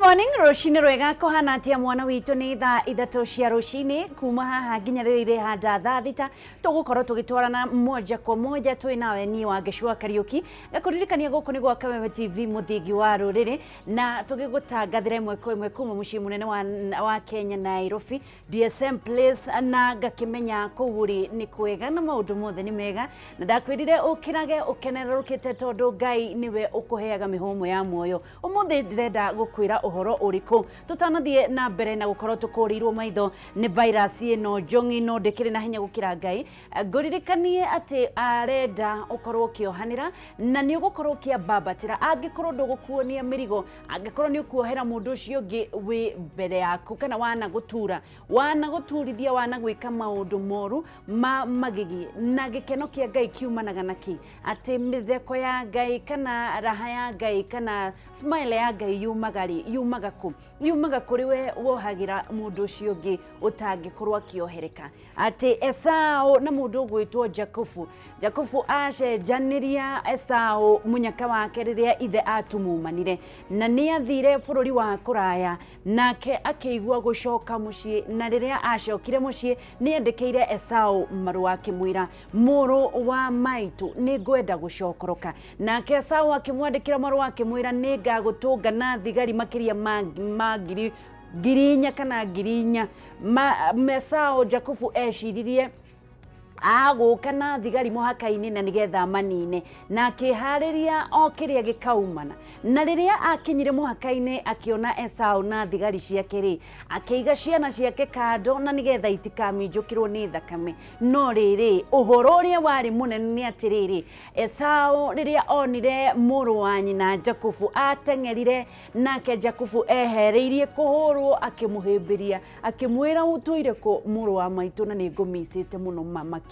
Morning, rũcinĩ rwega. Kũhana atĩa mwana witũ? Nĩ thaa 3 cia rũcinĩ, kuma haha nginya rĩrĩa irĩhanda thaa 6 tũgũkorwo tũgĩtwarana moja kwa moja twĩ nawe niĩ wa Ngĩcua Kariũki. Ngakũririkania gũkũ nĩ gwa Kameme TV, mũthingi wa rũrĩrĩ, na tũgĩgũtangathĩra ĩmwe kwa ĩmwe kuma mũciĩ mũnene wa Kenya, Nairobi, DSM Place. Na ngakĩmenya kũu ũrĩ nĩ kwega na maũndũ mothe nĩ mega, na ndakwĩrire ũkĩrage ũkenerũkĩte tondũ Ngai nĩwe ũkũheaga mĩhũmũ ya muoyo. Ũmũthĩ ndĩrenda gũkwĩra ũhoro ũrĩkũ tũtanathiĩ na mbere na gũkorwo tũkũrĩirwo maitho nĩ virus ĩno njong'i, no ndĩkĩrĩ na hinya gũkĩra Ngai. Ngũririkanie atĩ arenda ũkorwo ũkĩohanĩra na nĩ ũgũkorwo ũkĩambambatĩra angĩkorwo ndũgũkuonia mĩrigo, angĩkorwo nĩ ũkuohera mũndũ ũcio ũngĩ wĩ mbere yaku kana wanagũtura, wanagũturithia, wanagwĩka maũndũ moru ma magigi. Na gĩkeno kĩa Ngai kiumanaga na kĩ? Atĩ mĩtheko ya Ngai kana raha ya Ngai kana smile ya Ngai yumaga rĩ? Yumaga kũ? Yumaga kũrĩ we wohagĩra mũndũ ũcio ũngĩ ũtangĩkorwo akĩohereka. Atĩ Esau na mũndũ ũgwĩtwo Jakubu, Jakubu acenjanĩria Esau mũnyaka wake rĩrĩa ithe atumumanire na nĩ athire bũrũri wa kũraya, nake akĩigua gũcoka mũciĩ. Na rĩrĩa acokire mũciĩ, nĩ andĩkĩire Esau marũa akĩmwĩra, "Mũrũ wa maitũ, nĩ ngwenda gũcokoroka." Nake Esau akĩmwandĩkĩra marũa akĩmwĩra, "Nĩ ngagũtũnga na thigari makĩria ma 4,000 kana 4,000." Esau, Jakubu eciririe agũka na thigari mũhaka-inĩ na nĩgetha manine, na akĩharĩria o kĩrĩa gĩkaumana. Na rĩrĩa akinyire mũhaka-inĩ akĩona Esau na thigari ciake rĩ, akĩiga ciana ciake kando na nĩgetha itikaminjũkĩrwo nĩ thakame. No rĩrĩ, ũhoro ũrĩa warĩ mũnene nĩ atĩrĩrĩ, Esau rĩrĩa onire mũrũ wa nyina Jakubu ateng'erire, nake Jakubu ehereirie kũhũrwo, akĩmũhĩmbĩria akĩmwĩra, "Ũtũire kũ, mũrũ wa maitũ? Na nĩ ngũmicĩte mũno ma makĩria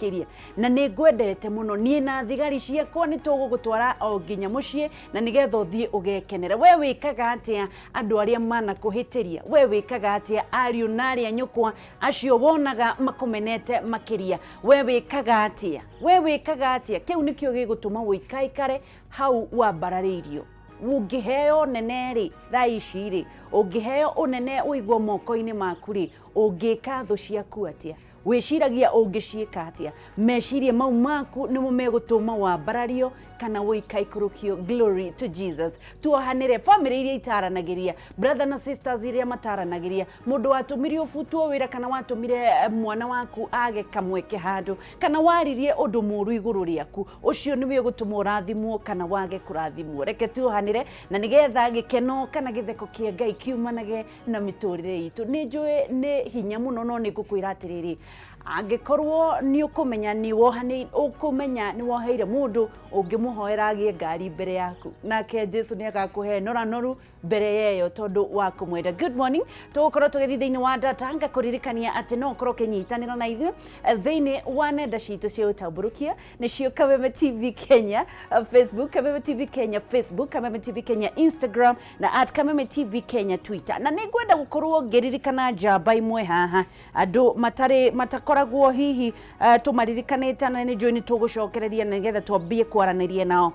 na nĩ ngwendete mũno. Niĩ na thigari ciakwa nĩ tũgũgũtwara o nginya mũciĩ na nĩgetha ũthiĩ ũgekenere." We wĩkaga atĩa andũ arĩa manakũhĩtĩria? We wĩkaga atĩa ariũ na arĩa nyũkwa acio wonaga makũmenete makĩria? We wĩkaga atĩa? We wĩkaga atĩa? Kĩu nĩkĩo gĩgũtũma ũikaikare hau wambararĩirio. Ũngĩheo nene rĩ, thaa ici rĩ, ũngĩheo ũnene ũigwo moko-inĩ maku rĩ, ũngĩka thũ ciaku atĩa? Wĩciragia ũngĩciĩka atĩa? Meciria mau maku nĩmo megũtũma wambarario kana ũikaikũrũkio. Glory to Jesus. Tuohanĩre. Bamĩrĩ iria itaranagĩria, brother na sisters iria mataranagĩria, mũndũ watũmire ũbutwo wĩra kana watũmire mwana waku age kamweke handũ kana waririe ũndũ mũru igũrũ rĩaku, ũcio nĩwe ũgũtũma ũrathimwo kana wage kũrathimwo. Reke tuohanĩre na nĩgetha gĩkeno kana gĩtheko kĩa Ngai kiumanage na mĩtũrĩre itũ. Nĩ njũĩ nĩ hinya mũno, no nĩ ngũkwĩra atĩrĩrĩ, angĩkorwo nĩ ũkũmenya nĩ wohanĩ, ũkũmenya nĩ woheire mũndũ, ũngĩmũhoera agĩe ngari mbere yaku, nake Jesu nĩ agakũhe noranoru mbere yeyo tondũ wa kũmwenda. Good morning. Tũgũkorwo tũgĩthiĩ thĩinĩ wa data. Ngakũririkania atĩ no ũkorwo ũkĩnyitanĩra na ithuĩ thĩinĩ wa nenda citũ cia ũtambũrũkia, nĩcio Kameme TV Kenya Facebook, Kameme TV Kenya Facebook, Kameme TV Kenya Instagram na @KamemeTVKenya Twitter. Na nĩ ngwenda gũkorwo ngĩririkana njamba imwe haha andũ matarĩ matakoragwo hihi tũmaririkanĩte, na nĩ njũĩ nĩ tũgũcokereria nĩgetha twambie kwaranĩria nao.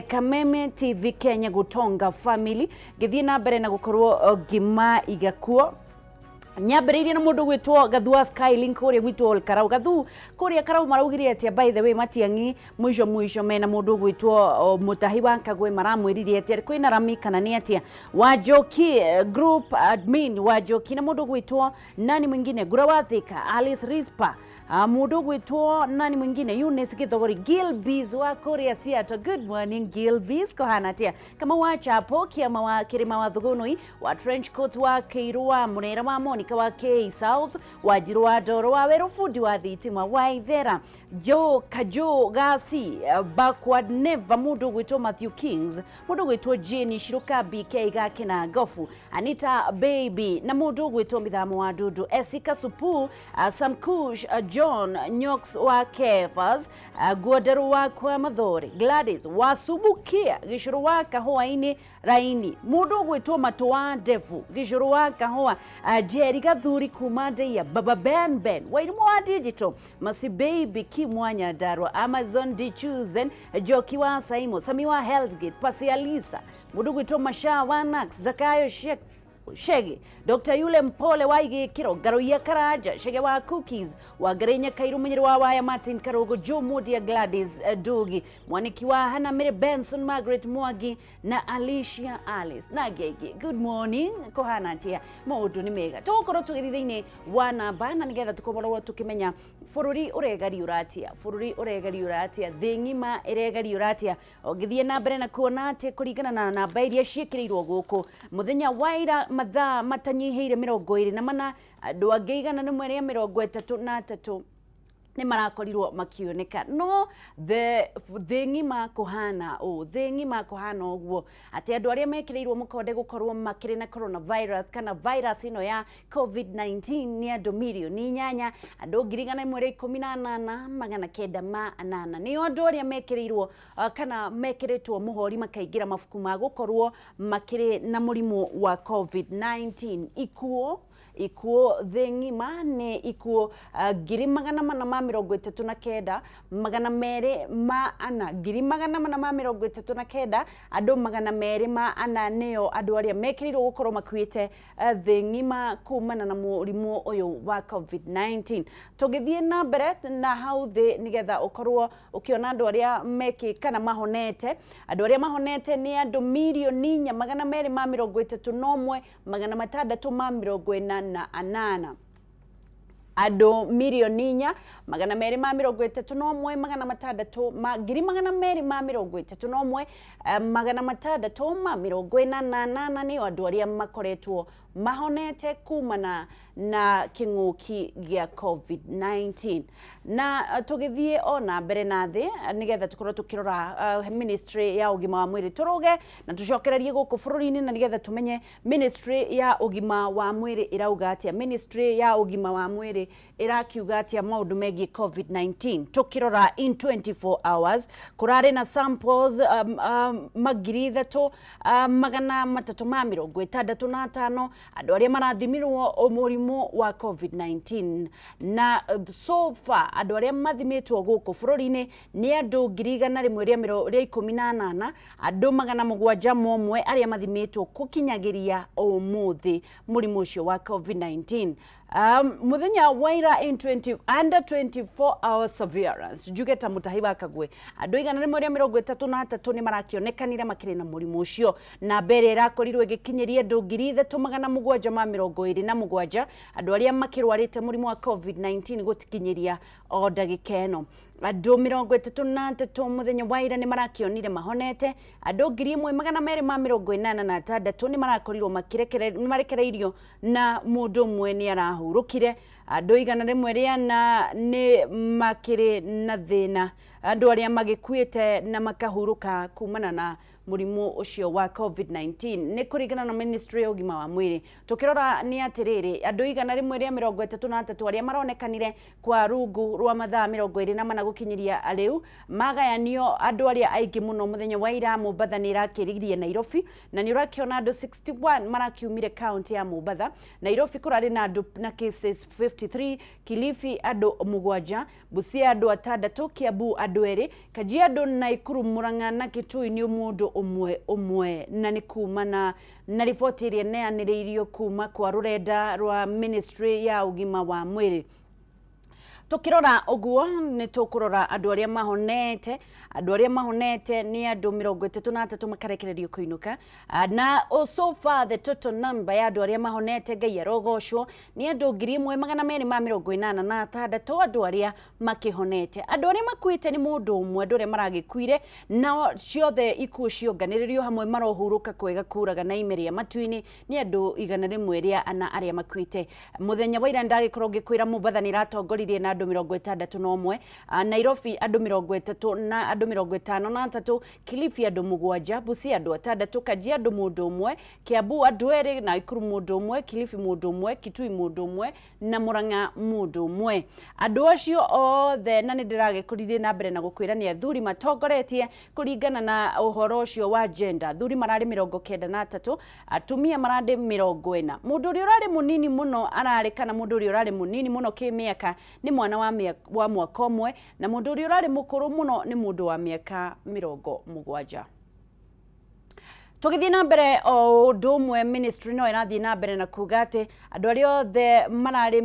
Kameme TV Kenya Gũtonga family, ngĩthiĩ na mbere na gũkorwo ngĩmaiga kuo, nyambĩrĩirie na mũndũ gwĩtwo Gathu wa Skylink kũrĩa gwitũ Ol Karau. Gathu kũrĩa Karau maraugire atĩa? By the way, Matiang'i mũico mũico mena mũndũ gwĩtwo Mũtahi wa Kagwe, maramwĩrire atĩa? Kwĩna rami kana nĩ atĩa? Wanjoki group admin Wanjoki na mũndũ gwĩtwo nani mwingine, Ngura wa Thika, Alice Rispa, mũndũ gwĩtwo nani mwingine, Eunice Githogori, Gilbis wa kũrĩa Seattle. Good morning, Gilbis, kũhana atĩa? Kamau wa Chapo Kĩama wa Kĩrĩma wa Thugunui wa trench coat wa Kĩirũ wa Mũrera wa Monica wa K South, Wanjirũ wa Ndoro wa Werũ, bundi wa thitima wa Ithera, Joe Kajo Gasi backward never, mũndũ gwĩtwo Matthew Kings, mũndũ gwĩtwo Jane Shiruka, BK Gakina Gofu, Anita Baby na mũndũ gwĩtwo Mithamo wa Ndundu, Esika Supu, Samkush, John Nyox wa Kefas, Guoderu wa kwa Mathori, Gladys wa Subukia, Gĩcũrũ wa Kahũa-inĩ Raini, mũndũ ũgwĩtwo Matũ wa Ndevu, Gĩcũrũ wa Kahũa, Njeri Gathuri kuma Ndeia, Baba Ben Ben Wairimũ wa Digital, Masi Baby Kimwanya Ndarwa, Amazon D Chosen, Njoki wa Saimo, Sami wa Hellsgate, Pasi Alisa, mũndũ gwĩtwo Masha wa Nax, Zakayo Sheikh. Chege, Dr. Yule Mpole wa Igĩkĩro, Ngaruiya Karanja, Chege wa Cookies, Wangarĩ Nyakairu, Mũnyĩrĩ wa Waya, Martin Karugu, Joe Mudia, Gladys Ndugi, Mwaniki wa Hannah Mary Benson, Margaret Mwangi na Alicia Alice na angĩ aingĩ. Good morning, kũhana atĩa? Maũndũ nĩ mega. Tũgũkorwo tũgĩthiĩ thĩinĩ wa namba na nĩgetha tũkorwo tũkĩmenya bũrũri ũregariũra atĩa, bũrũri ũregariũra atĩa, thĩ ng'ima ĩregariũra atĩa. Ũngĩthiĩ na mbere na kuona atĩ kũringana na namba iria ciĩkĩrĩirwo gũkũ mũthenya wa ira mathaa matanyihĩire 24, andũ angĩ 133 nĩ marakorirwo makĩoneka. No thĩ ng'ima kũhana ũũ, thĩ ng'ima kũhana ũguo atĩ andũ arĩa mekĩrĩirwo mũkonde gũkorwo makĩrĩ na coronavirus kana virus ĩno ya COVID-19 nĩ andũ 8,000,000, andũ 118,908 nĩo andũ arĩa mekĩrĩirwo kana mekĩrĩtwo mũhori makaingĩra mabuku ma gũkorwo makĩrĩ na mũrimũ wa COVID-19. Ikuũ thĩ ng'ima nĩ ikuũ 439,204, 439,200 andũ 204 nĩo andũ arĩa mekĩrĩirwo gũkorwo makuĩte thĩ ng'ima kumana na mũrimũ ũyũ wa COVID-19. Tũngĩthiĩ na mbere na hau thĩ nĩgetha ũkorwo ũkĩona andũ arĩa mekĩ kana mahonete, andũ arĩa mahonete nĩ andũ 4,231,648. Andũ 4,231,600 ma 231,648 nĩo andũ arĩa makoretwo mahonete kumana na kĩng'ũki gĩa COVID-19. Na tũgĩthiĩ o na mbere na thĩ nĩgetha tũkorwo tũkĩrora ministry ya ũgima wa mwĩrĩ, tũrũge na tũcokererie gũkũ bũrũri-inĩ na nĩgetha tũmenye ministry ya ũgima wa mwĩrĩ ĩrauga atĩa, ministry ya ũgima wa mwĩrĩ ĩrakiuga atĩa maũndũ megiĩ COVID-19. Tũkĩrora in 24 hours kũrarĩ na samples 3,365 andũ arĩa marathimirwo mũrimũ wa COVID-19, na so far andũ arĩa mathimĩtwo gũkũ bũrũri-inĩ nĩ andũ 118,000, andũ 701 arĩa mathimĩtwo gũkinyagĩria ũmũthĩ mũrimũ ũcio wa COVID-19. Mũthenya wa ira in 20, under 24 hour surveillance, njuge ta mũtahi wa Kagwe, andũ 133 nĩ marakĩonekanire makĩrĩ na mũrimũ ũcio, na mbere ĩrakorirwo ĩgĩkinyĩria andũ 3,727 andũ arĩa makĩrwarĩte mũrimũ wa COVID-19 gũtikinyĩria o ndagĩka ĩno. Andũ 33 mũthenya wa ira nĩ marakĩonire mahonete, andũ 1,286 nĩ marakorirwo nĩ marekereirio na mũndũ ũmwe nĩ arahurũkire. Andũ 104 nĩ makĩrĩ na thĩna, andũ arĩa magĩkuĩte na makahurũka kumana na mũrimũ ũcio wa COVID-19 nĩ kũringana na ministry ya ũgima wa mwĩrĩ. Tũkĩrora nĩ atĩrĩrĩ, andũ 133 arĩa maronekanire kwa rungu rwa mathaa 24 gũkinyĩria rĩu magayanio andũ arĩa aingĩ mũno mũthenya wa ira. Mombatha nĩ ĩrakĩririe Nairobi na nĩ ũrakĩona andũ 61 marakiumire kaunti ya Mombatha. Nairobi kũrarĩ na andũ na cases 53, Kilifi andũ 7, Busia andũ 6, Kiambu andũ 2, Kajiado, Nakuru, Murang'a na Kitui nĩ mũndũ ũmwe ũmwe, na nĩ kumana na riboti ĩrĩa ĩneanĩrĩirio kuma kwa rũrenda rwa ministry ya ũgima wa mwĩrĩ. Tukirora ũguo nĩ tũkũrora andũ arĩa mahonete. Andũ arĩa mahonete nĩ andũ 33 makarekererio kũinũka, na so far the total number ya andũ arĩa mahonete, Ngai arogocwo, nĩ andũ 1,286 andũ arĩa makĩhonete. Andũ arĩa makuĩte nĩ mũndũ ũmwe, andũ arĩa maragĩkuire nao ciothe ikuũ cionganĩrĩrio hamwe marohurũka kwega kuraga na ime rĩa matu-inĩ nĩ andũ 104 arĩa makuĩte. Mũthenya wa ira ndagĩkorwo ngĩkwĩra Mombatha nĩ ĩratongoririe na andũ 61, Nairobi andũ 30 na andũ 53, Kilifi andũ 7, Busia andũ 6, Kajiado mũndũ ũmwe, Kiambu andũ 2, Nakuru mũndũ ũmwe, Kilifi mũndũ ũmwe, Kitui mũndũ ũmwe na Murang'a mũndũ ũmwe. Andũ acio othe, na nĩ ndĩragĩkũrithie na mbere na gũkwĩra nĩ athuri matongoretie kũringana na ũhoro ũcio wa gender. Athuri mararĩ 93, atumia mararĩ 40. Mũndũ ũrĩa ũrarĩ mũnini mũno ararĩ, kana mũndũ ũrĩa ũrarĩ mũnini mũno kĩmĩaka nĩ mwana wa mwaka ũmwe, na mũndũ ũrĩa ũrarĩ mũkũrũ mũno nĩ mũndũ wa mĩaka 70. Tũgĩthiĩ na mbere o ũndũ ũmwe, ministry no ĩrathiĩ na mbere na kuga atĩ andũ arĩa othe mararĩ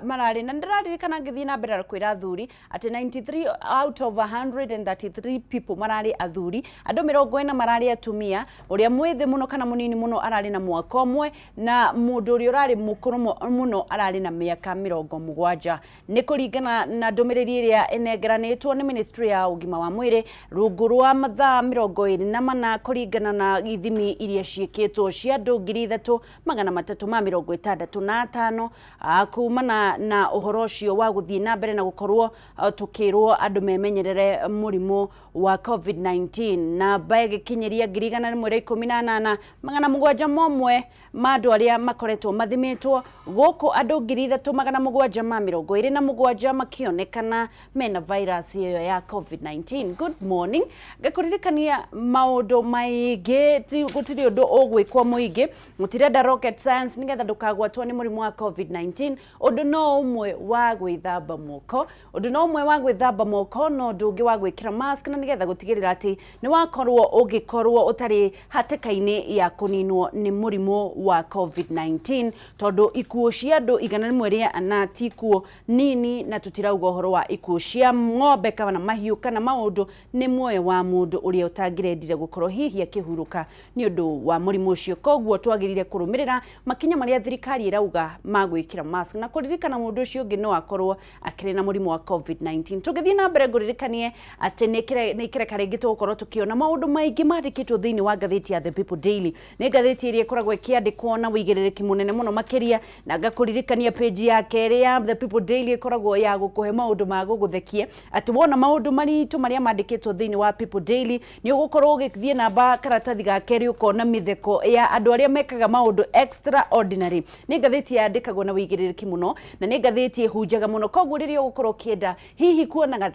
mararĩ na ndĩraririkana ngĩthiĩ na mbere na kwĩra athuri atĩ 93 out of 133 people mararĩ athuri, andũ 40 mararĩ atumia, ũrĩa mwĩthĩ mũno kana mũnini mũno ararĩ na mwaka ũmwe, na mũndũ ũrĩa ũrarĩ mũkũrũ mũno ararĩ na mĩaka 70. Nĩ kũringana na ndũmĩrĩri ĩrĩa ĩnengeranĩtwo nĩ ministry ya ũgima wa mwĩrĩ rungu rwa mathaa 24 kũringana na ithimi iria ciĩkĩtwo cia andũ 3365 kumana na ũhoro ũcio wa gũthiĩ na mbere na gũkorwo tũkĩrwo andũ memenyerere mũrimũ wa COVID-19. Namba ĩgĩkinyĩria 118,701 ma andũ arĩa makoretwo mathimĩtwo gũkũ, andũ 3727 makĩonekana mena virus ĩyo ya COVID-19. Good morning, ngakũririkania maũndũ maingĩ, gũtirĩ ũndũ ũgwĩkwo mũingĩ, mũtirenda rocket science nĩgetha ndũkagwatwo nĩ mũrimũ wa COVID-19. Ũndũ no ũmwe wa gwĩthamba moko, ũndũ no ũmwe wa gwĩthamba moko, no ũndũ ũngĩ wa gwĩkĩra mask, na nĩgetha gũtigĩrĩra atĩ nĩ wakorwo ũgĩkorwo ũtarĩ hatĩka-inĩ ya kũninwo nĩ mũrimũ wa COVID-19, tondũ ikuũ cia andũ 104 ti ikuũ nini, na tũtirauga ũhoro wa ikuũ cia ng'ombe kana mahiũ kana maũndũ, nĩ muoyo wa mũndũ ũrĩa ũtangĩrendire gũkorwo hihi akĩhurũka nĩ ũndũ wa mũrimũ ũcio. Koguo twagĩrĩire kũrũmĩrĩra makinya marĩa thirikari ĩrauga ma gwĩkĩra mask na kũririkana mũndũ ũcio ũngĩ no akorwo akĩrĩ na mũrimũ wa COVID-19. Tũgĩthiĩ na mbere, ngũririkanie atĩ nĩ ikereka rĩngĩ tũgũkorwo tũkĩona maũndũ maingĩ mandĩkĩtwo thĩinĩ wa ngathĩti ya The People Daily. Nĩ ngathĩti ĩrĩa ĩkoragwo ĩkĩandĩkwo na wĩigĩrĩrĩki mũnene mũno makĩria, na ngakũririkania page ya kerĩ ya The People Daily ĩkoragwo ya gũkũhe maũndũ ma gũgũthekia, atĩ wona maũndũ maritũ marĩa mandĩkĩtwo thĩinĩ wa People Daily, nĩ ũgũkorwo ũgĩthiĩ namba karatathi ga kerĩ ũkona mĩtheko ya andũ arĩa mekaga maũndũ extraordinary. Nĩ ngathĩti yandĩkagwo na wĩigĩrĩrĩki mũno, na nĩ ngathĩti ĩhunjaga mũno. Koguo rĩrĩa ũgũkorwo ũkĩenda hihi kuona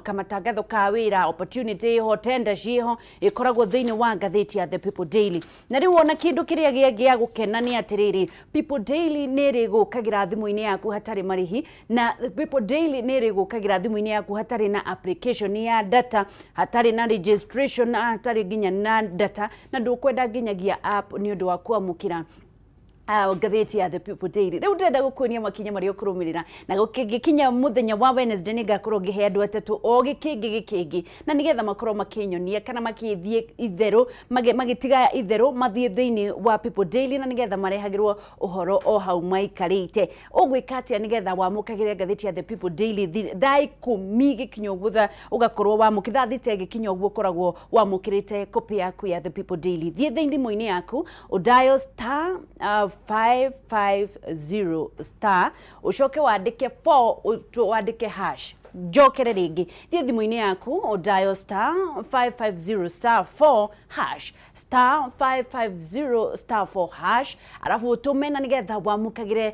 kamatangatho ka wĩra, opportunity ĩho, tender ciĩho, ĩkoragwo thĩinĩ wa ngathĩti ya The People Daily. Na rĩu ona kĩndũ kĩrĩa gĩa gũkena nĩ atĩrĩrĩ, People Daily nĩ ĩrĩgũkagĩra thimũ-inĩ yaku hatarĩ marĩhi, na People Daily nĩ ĩrĩgũkagĩra thimũ-inĩ yaku hatarĩ na application ya data, hatarĩ na registration, na hatarĩ nginya na data, na ndũkwenda nginyagia app nĩ ũndũ wa kwamũkĩra ngathĩti ya The People Daily. Rĩu ndĩrenda gũkuonia makinya marĩa ũkũrũmĩrĩra, na gũkĩngĩkinya mũthenya wa Wednesday nĩ ngakorwo ngĩhe andũ atatũ o gĩkĩngĩ gĩkĩngĩ, na nĩgetha makorwo makĩnyonia kana makĩthiĩ itherũ, magĩtiga itherũ mathiĩ thĩinĩ wa People Daily, na nĩgetha marehagĩrwo ũhoro o hau maikarĩte. Ũgwĩka atĩa nĩgetha wamũkagĩre ngathĩti ya The People Daily thaa 10 gĩkinya ũguo, ũgakorwo wamũkĩ thaa 6 ĩgĩkinya ũguo ũkoragwo wamũkĩrĩte copy yaku ya The People Daily? Thiĩ thĩinĩ thimũ-inĩ yaku, ũdial star 550 star, ũcoke wandĩke 4, wandĩke hash. Njokere rĩngĩ, thiĩ thimũ-inĩ yaku, ũdial star 550 star 4 hash, star 550 star 4 hash, arabu ũtũme na nĩgetha wamũkagĩre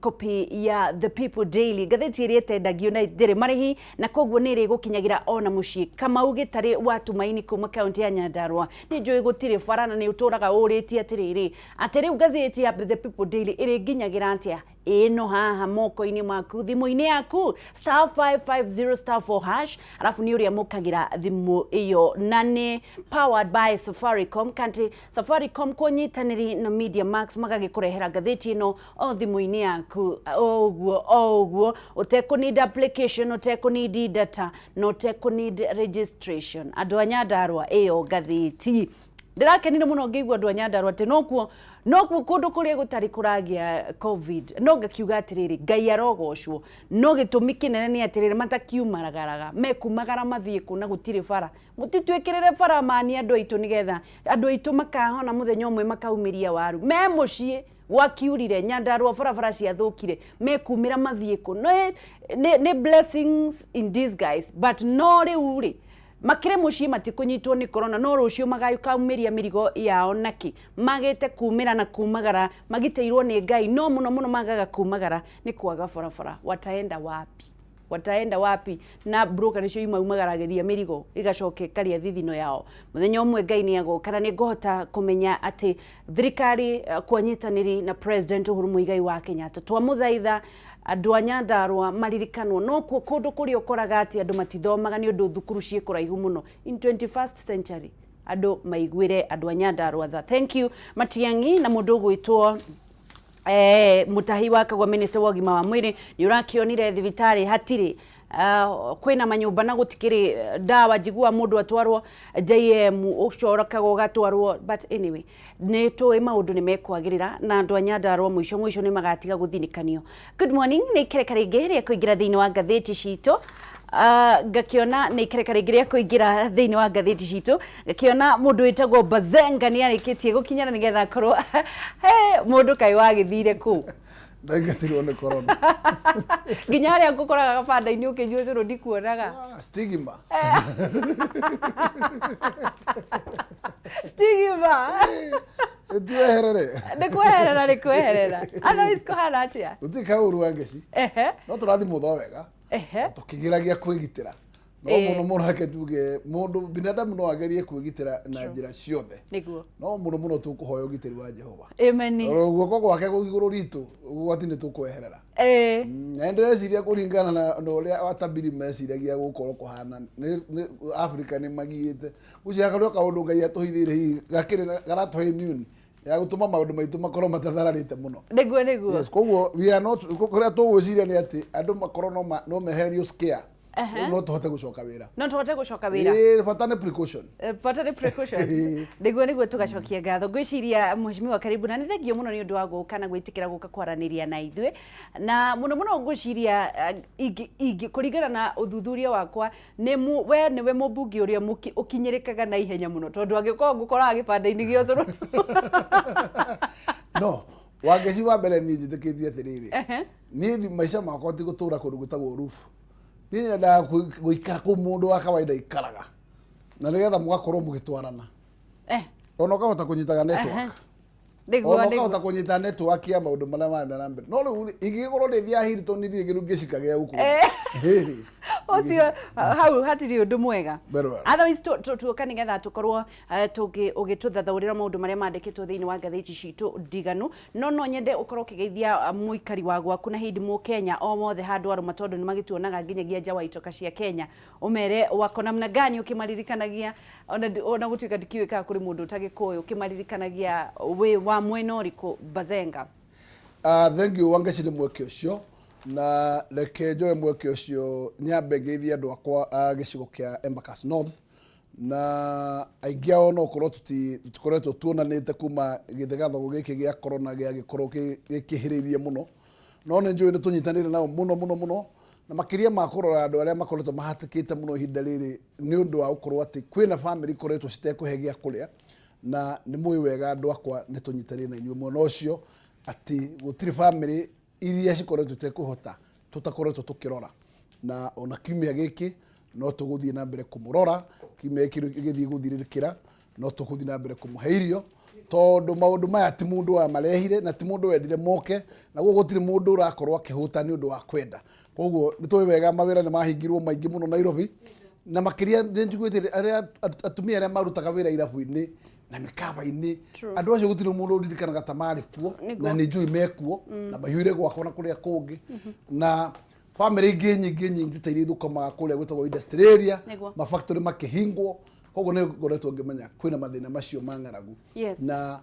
copy ya The People Daily, ngathĩti ĩrĩa ĩtendagio na ndĩrĩ marĩhi, na koguo nĩ ĩrĩgũkinyagĩra ona mũciĩ. Kamau Gĩtarĩ wa Tumaini kuma kaunti ya Nyandarua, nĩ njũĩ gũtirĩ bara na nĩ ũtũraga ũrĩtie atĩrĩrĩ, atĩ rĩu ngathĩti ya The People Daily ĩrĩnginyagĩra atĩa? Ĩno haha moko-inĩ maku, thimũ-inĩ yaku, star 550 star 4 hash, arabu nĩ ũrĩa mũkagĩra thimũ ĩyo, na nĩ powered by Safaricom, kanti Safaricom kũnyitanĩri na Media Max magagĩkũrehera ngathĩti ĩno o thimũ-inĩ yaku o ũguo o ũguo, ũtekũneed application, ũtekũneed data, na ũtekũneed registration. Andũ a Nyandarua, ĩyo ngathĩti ndĩrakenire mũno ngĩigua andũ a Nyandarua atĩ nokuo kũndũ kũrĩa gũtarĩ kũragĩa COVID. No ngakiuga atĩrĩrĩ, Ngai arogocwo, no gĩtũmi kĩnene nĩ atĩrĩrĩ, matakiumagaraga, mekumagara mathiĩ kũ na gũtirĩ bara? Mũtitwĩkĩrĩre bara mani andũ aitũ, nĩgetha andũ aitũ makahona mũthenya ũmwe makaumĩria waru me mũciĩ. Gwakiurire Nyandarua, barabara ciathũkire, mekumĩra mathiĩ kũ? No nĩ blessings in disguise, but no rĩu rĩ makĩrĩ mũciĩ matikũnyitwo nĩ corona, no rũciũ magaikaumĩria mĩrigo yao naki magĩte kumĩra na kumagara magitĩirwo nĩ Ngai, no mũno mũno magaga kumagara nĩ kwaga barabara. Wataenda wapi? Wataenda wapi? Na broker nĩcio imaumagaragĩria mĩrigo ĩgacoka ĩkarĩa thithino yao. Mũthenya ũmwe Ngai nĩ agoka na nĩ ngũhota kũmenya atĩ thirikari kwanyitanĩri na President Uhuru Muigai wa Kenyatta, twamũthaitha andũ a Nyandarua maririkanwo no kuo kũndũ kũrĩa ũkoraga atĩ andũ matithomaga nĩ ũndũ thukuru ciĩ kũraihu mũno. In 21st century Andũ maiguĩre andũ a Nyandarua tha. Thank you Matiang'i na mũndũ ũgwĩtwo Mutahi wa Kagwa, minister wa ũgima wa mwĩrĩ, nĩ ũrakĩonire thibitarĩ hatirĩ, kwĩna manyũmba na gũtikĩrĩ ndawa. Njigua mũndũ atwarwo JM ũcorokaga ũgatwarwo, but anyway nĩ tũĩ maũndũ nĩ mekwagĩrĩra na andũ a Nyandarua mũico mũico nĩ magatiga gũthinĩkanio. Good morning, nĩ ikereka rĩngĩ rĩa kũingĩra thĩinĩ wa ngathĩti citũ. Ngakĩona nĩ ikereka rĩngĩ rĩa kũingĩra thĩinĩ wa ngathĩti citũ, ngakĩona mũndũ wĩtagwo Bazenga nĩ arĩkĩtie gũkinyana nĩgetha akorwo he mũndũ kaĩ wagĩthire kũ. Ndaingatirwo nĩ corona. Nginya harĩa ngũkoraga gabanda-inĩ ũkĩnyua cũrũ ndikuonaga. Ah, stigma. Stigma. Tiweherere. Nĩ kweherera, nĩ kweherera. Otherwise kũhana atĩa? Gũtirĩ kaũru, Wangeci. No tũrathiĩ mũtho wega, tũkĩgeragia kwĩgitĩra, no mũno mũno reke tuge mũndũ binadamu no agerie kwĩgitĩra na njĩra ciothe, no mũno mũno tũkũhoya ũgitĩri wa Jehova. Amen. Guoko gwake kũ igũrũ ritũ, ũgwati nĩ tũkweherera. Na ndĩreciria kũringana na ũrĩa atabiri meciragia gũkorwo kũhana, Africa nĩ magiĩte gucia karĩa kaũndũ Ngai atũhithĩire hihi gakĩrĩ garatũhe immune ya gũtũma maũndũ maitũ makorwo matathararĩte mũno. Nĩguo, nĩguo. Yes, koguo we are not, kũrĩa tũgwĩciria nĩ atĩ andũ makorwo no mehererio scare. Rĩu no tũhote gũcoka wĩra. No tũhote gũcoka wĩra. Ĩĩ, bata nĩ precaution. Bata nĩ precaution. Nĩguo, nĩguo, tũgacokia ngatho. Ngwĩciria mheshimiwa, karibu na nĩ thengio mũno nĩ ũndũ wa gũka na gwĩtĩkĩra gũka kwaranĩria na ithuĩ, na mũno mũno ngwĩciria ingĩ kũringana na ũthuthuria wakwa nĩ we nĩwe mũmbunge ũrĩa ũkinyĩrĩkaga na ihenya mũno, tondũ angĩkorwo ngũkoraga gĩbanda-inĩ gĩa ũcũrũ. No Wangeci, wa mbere niĩ njĩtĩkĩtie atĩrĩrĩ, niĩ maica makwa ti gũtũra kũndũ gwĩtagwo roof. Niĩ nyendaga gũikara kũu mũndũ wa kawaida ikaraga, na nĩgetha mũgakorwo mũgĩtwarana, ona ũkahota kũnyitaga network, ona ũkahota kũnyita network ya maũndũ marĩa marathiĩ na mbere. No rĩu rĩ, ingĩgĩkorwo ndĩ thiaga Hilton rĩ, kĩndũ ngĩcikagĩa gũkũ. Ũcio hau hatirĩ ũndũ mwega. Very well. Otherwise tuoka nĩgetha tũkorwo tũngĩ ũgĩtũthathaũrĩra maũndũ marĩa mandĩkĩtwo thĩinĩ wa ngathĩti citũ ndiganu, no nyende ũkorwo ũkĩgeithia mũikari wa gwaku na hindi mũkenya o wothe handũ arũma, tondũ nĩ magĩtuonaga nginyagia nja wa itoka cia Kenya, ũmere wako namna gani, ũkĩmaririkanagia ona gũtuĩka ndikĩũĩ kana kũrĩ mũndũ ũtagĩkũĩ, ũkĩmaririkanagia wĩ wa mwena ũrĩkũ, Bazenga. Thank you Wangeci nĩ mweke ũcio, na reke njoe mweke ũcio nyambe ngeithie andũ akwa a gĩcigo kĩa Embakasi North, na aingĩ ao no korwo tũtikoretwo tuonanĩte kuma gĩthegathogo gĩkĩ gĩa corona gĩagĩkorwo gĩkĩhĩrĩirie mũno, no nĩ njũĩ nĩ tũnyitanĩire nao mũno mũno mũno, na makĩria ma kũrora andũ arĩa makoretwo mahatĩkĩte mũno ihinda rĩrĩ nĩ ũndũ wa gũkorwo atĩ kwĩna bamĩrĩ ikoretwo citekũhe gĩa kũrĩa, na nĩ mũĩ wega andũ akwa nĩ tũnyitanĩire na inyuĩ mwena ũcio, atĩ gũtirĩ bamĩrĩ iria cikoretwo itekũhota tũtakoretwo tũkĩrora, na ona kiumia gĩkĩ no tũgũthiĩ na mbere kũmũrora. Kiumia gĩkĩ gĩgĩthiĩ gũthirĩrĩkĩra, no tũgũthiĩ na mbere kũmũhe irio, tondũ maũndũ maya ti mũndũ wamarehire na ti mũndũ wendire moke, na koguo gũtirĩ mũndũ ũrakorwo akĩhũta nĩ ũndũ wa kwenda. Koguo nĩ tũĩ wega mawĩra nĩ mahingirwo maingĩ mũno Nairobi, na makĩria nĩ njiguĩte arĩa atumia arĩa marutaga wĩra irabu-inĩ na mĩkawa-inĩ. Andũ acio gũtirĩ mũndũ ũririkanaga ta marĩ kuo. Na nĩ njũĩ mekuo na maihũire gwakwa na kũrĩa kũngĩ, na bamĩrĩ ingĩ nyingĩ nyingĩ ta iria ithũkũmaga kũrĩa gwĩtagwo industrial area, mafactory makĩhingwo. Koguo nĩ ngoretwo ngĩmenya kwĩna mathĩna macio ma ng'aragu. Na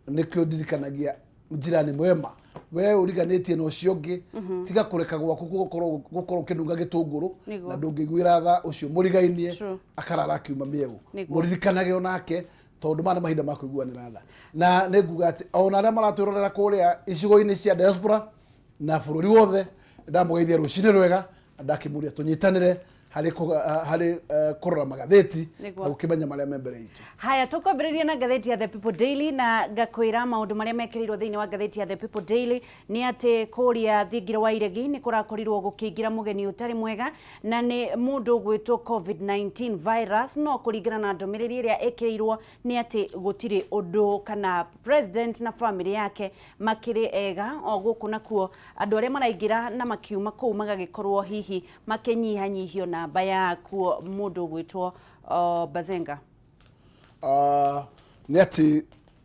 nĩkĩo ndirikanagia njirani mwema, we ũriganĩtie na ũcio ũngĩ, tiga kũreka gwaku gũkorwo ũkĩnunga gĩtũngũrũ na ndũngĩiguĩra tha ũcio mũrigainie akarara akiuma mĩegũ. Mũririkanage onake, tondũ maya nĩ mahinda ma kũiguanĩra tha, na nĩ nguga atĩ ona arĩa maratwĩrorera kũrĩa icigo-inĩ cia diaspora na bũrũri wothe, ndamũgeithia rũcinĩ rwega na ndakĩmũria tũnyitanĩre harĩ kũrora magathĩti na gũkĩmenya marĩa me mbere itũ. Haya, tũkwambĩrĩria na ngathĩti ya The People Daily, na ngakwĩra maũndũ marĩa mekĩrĩirwo thĩinĩ wa ngathĩti ya The People Daily nĩ atĩ kũrĩa thingira wa iregi nĩ kũrakorirwo gũkĩingĩra mũgeni ũtarĩ mwega, na nĩ mũndũ ũgwĩtwo COVID-19 virus, no kũringana na ndũmĩrĩri ĩrĩa ĩkĩrĩirwo nĩ atĩ gũtirĩ ũndũ kana president na family yake makĩrĩ ega. O gũkũ nakuo andũ arĩa maraingĩra na makiuma kũu magagĩkorwo hihi makĩnyihanyihio namba yakuo, mũndũ ũgwĩtwo Bazenga. Nĩ atĩ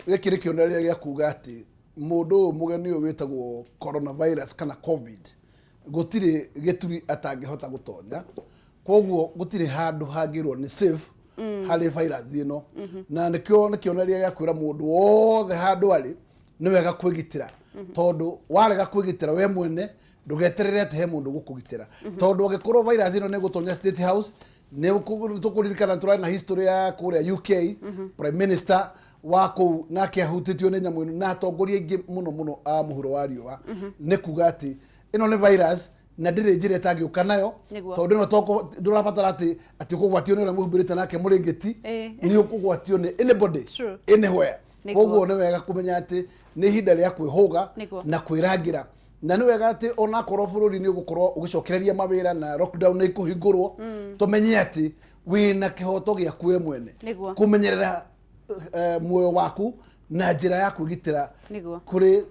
gĩkĩ nĩ kĩonereria gĩa kuga atĩ mũndũ ũyũ mũgeni ũyũ wĩtagwo coronavirus kana COVID gũtirĩ gĩturi atangĩhota gũtonya, koguo gũtirĩ handũ hangĩrwo nĩ safe. Harĩ virus ĩno, na nĩkĩo nĩ kĩonereria gĩa kwĩra mũndũ wothe handũ arĩ nĩ wega kwĩgitĩra, tondũ warega kwĩgitĩra we mwene, ndũgeterere atĩ he mũndũ gũkũgitĩra, tondũ angĩkorwo virus ĩno nĩ ĩgũtonya State House, nĩ tũkũririkana tũrarĩ na history ya kũrĩa UK, prime minister wa kũu nake ahutĩtio nĩ nyamũ ĩno na atongoria aingĩ mũno mũno a mũhuro wa riũa. Nĩ kuga atĩ ĩno nĩ virus na ndĩrĩ njĩra ĩtangĩũka nayo. Tondũ ĩno ndũrabatara atĩ ũkũgwatio nĩ ũrĩa mũhumbĩrĩte nake mũrĩngĩti, nĩ ũkũgwatio nĩ anybody, anywhere. Koguo nĩ wega kũmenya atĩ nĩ ihinda rĩa kwĩhũga na kwĩrangĩra, na nĩ wega atĩ onakorwo bũrũri nĩ ũgũkorwo ũgĩcokereria mawĩra na lockdown nĩ ikũhingũrwo, tũmenye atĩ wĩna kĩhoto gĩaku we mwene kũmenyerera muoyo waku na njĩra ya kwĩgitĩra kũrĩ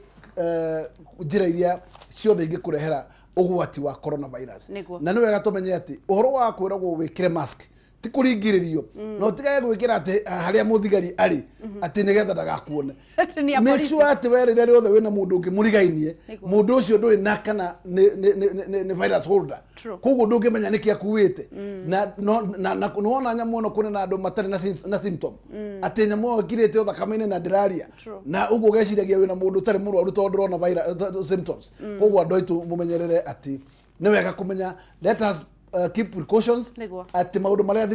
njĩra iria ciothe ingĩkũrehera ũgwati wa coronavirus. Na nĩ wega tũmenye atĩ ũhoro wa kwĩragwo wĩkĩre mask ti kũringĩrĩrio, no tigage gwĩkĩra atĩ harĩa mũthigari arĩ atĩ nĩgetha ndagakuone. Atĩ nĩ a Make polisi. sure atĩ we rĩrĩa rĩothe wĩna mũndũ ũngĩ mũrigainie, mũndũ ũcio ndũĩ na kana nĩ virus holder. Koguo ndũngĩmenya nĩkĩ akuĩte na no- na nĩwona nyamũ ĩno kũrĩ na andũ matarĩ na symptom, atĩ nyamũ ĩyo ĩkirĩte o thakame-inĩ na ndĩraria, na ũguo ũgeciragia wĩna mũndũ ũtarĩ mũrwaru tondũ ndũrona symptoms. Koguo andũ aitũ, mũmenyerere atĩ nĩ wega kũmenya, let us keep precautions, atĩ maũndũ marĩa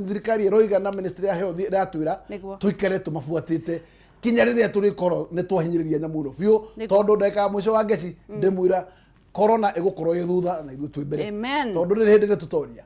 thirikari ĩroiga na ministry ya health ĩratwĩra, tũikare tũmabuatĩte kinya rĩrĩa tũrĩkorwo nĩ twahinyĩrĩria nyamũ ĩno biũ, tondũ ndagĩka ya mũico wa ngeci ndĩmwĩra corona ĩgũkorwo ĩ thutha na ithuĩ twĩ mbere, tondũ rĩrĩ hĩndĩ nĩ tũtoria.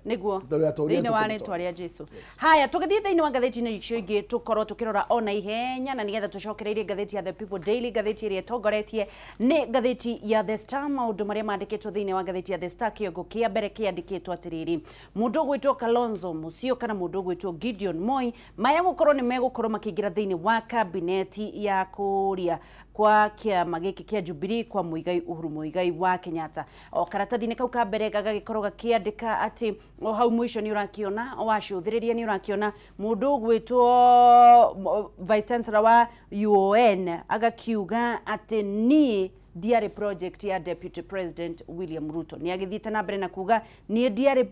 Tũrĩa toria. Thĩinĩ wa rĩtwa rĩa Jesu. Haya, tũgĩthiĩ thĩinĩ wa ngathĩti-inĩ icio ingĩ, tũkorwo tũkĩrora ona ihenya na nĩgetha tũcokereirie ngathĩti ya The People Daily. Ngathĩti ĩrĩa ĩtongoretie nĩ ngathĩti ya The Star. Maũndũ marĩa mandĩkĩtwo thĩinĩ wa ngathĩti ya The Star, kĩongo kĩa mbere kĩandĩkĩtwo atĩrĩrĩ, mũndũ ũgwĩtwo Kalonzo Musyoka na mũndũ ũgwĩtwo Gideon Moi maya gũkorwo nĩ megũkorwo makĩingĩra thĩinĩ wa kabineti ya kũrĩa kwa kĩama gĩkĩ kĩa Jubilee kwa Muigai Uhuru Muigai wa Kenyatta. O karatathi-inĩ kau ka mbere gagagĩkorwo gakĩandĩka atĩ o hau mũico nĩ ũrakĩona, wacũthĩrĩria nĩ ũrakĩona mũndũ ũgwĩtwo Vice Chancellor wa UON agakiuga atĩ niĩ ndiarĩ project ya Deputy President William Ruto. Nĩ agĩthiĩte na mbere na kuga niĩ ndiarĩ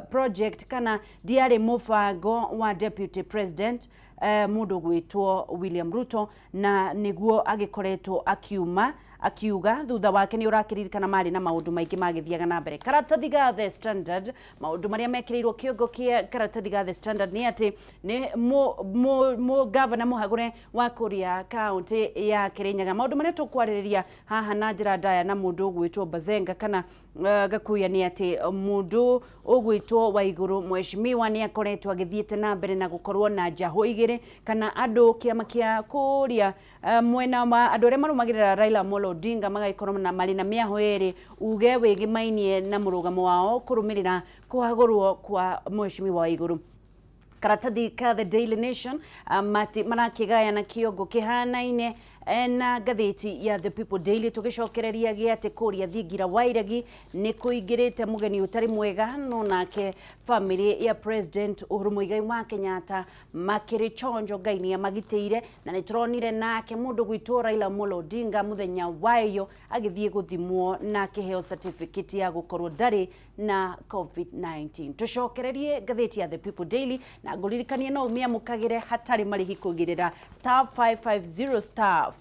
project kana ndiarĩ mũbango wa Deputy President mũndũ gwĩtwo William Ruto, na nĩguo agĩkoretwo akiuma akiuga thutha wake. Nĩ ũrakĩririkana marĩ na maũndũ maingĩ magĩthiaga na mbere. Karatathi ga The Standard, maũndũ marĩa mekĩrĩirwo kĩongo kĩa karatathi ga The Standard nĩ atĩ nĩ mũ gavana mũhagũre wa kũrĩa kaũntĩ ya Kĩrĩnyaga. Maũndũ marĩa tũkwarĩrĩria haha na njĩra ndaya na mũndũ ũgwĩtwo Bazenga kana Gakuya nĩ atĩ mũndũ ũgwĩtwo Waigũrũ mheshimiwa nĩ akoretwo agĩthiĩte na mbere na gũkorwo na njahũ igĩrĩ, kana andũ kĩama kĩa kũrĩa mwena wa andũ arĩa marũmagĩrĩra Raila Amolo Odinga magagĩkorwo na marĩ na mĩahũ ĩrĩ, uge wĩgĩmainie na mũrũgamo wao kũrũmĩrĩra kũhagũrwo kwa mheshimiwa Waigũrũ. Karatathi ka The Daily Nation marakĩgayana kĩongo kĩhanaine na ngathĩti ya The People Daily, tũgĩcokereria gĩa atĩ kũrĩa Thingira wa Iregi nĩ kũingĩrĩte mũgeni ũtarĩ mwega, no nake famĩlĩ ya President Uhuru Muigai wa Kenyatta makĩrĩ chonjo, Ngai nĩ amagitĩire. Na nĩ tũronire nake mũndũ gwitwo Raila Amolo Odinga mũthenya wa ĩyo agĩthiĩ gũthimwo na akĩheo certificate ya gũkorwo ndarĩ na COVID-19. Tũcokererie ngathĩti ya The People Daily na ngũririkanie no ũmĩamũkagĩre hatarĩ marĩhi kũgerera *550*4#,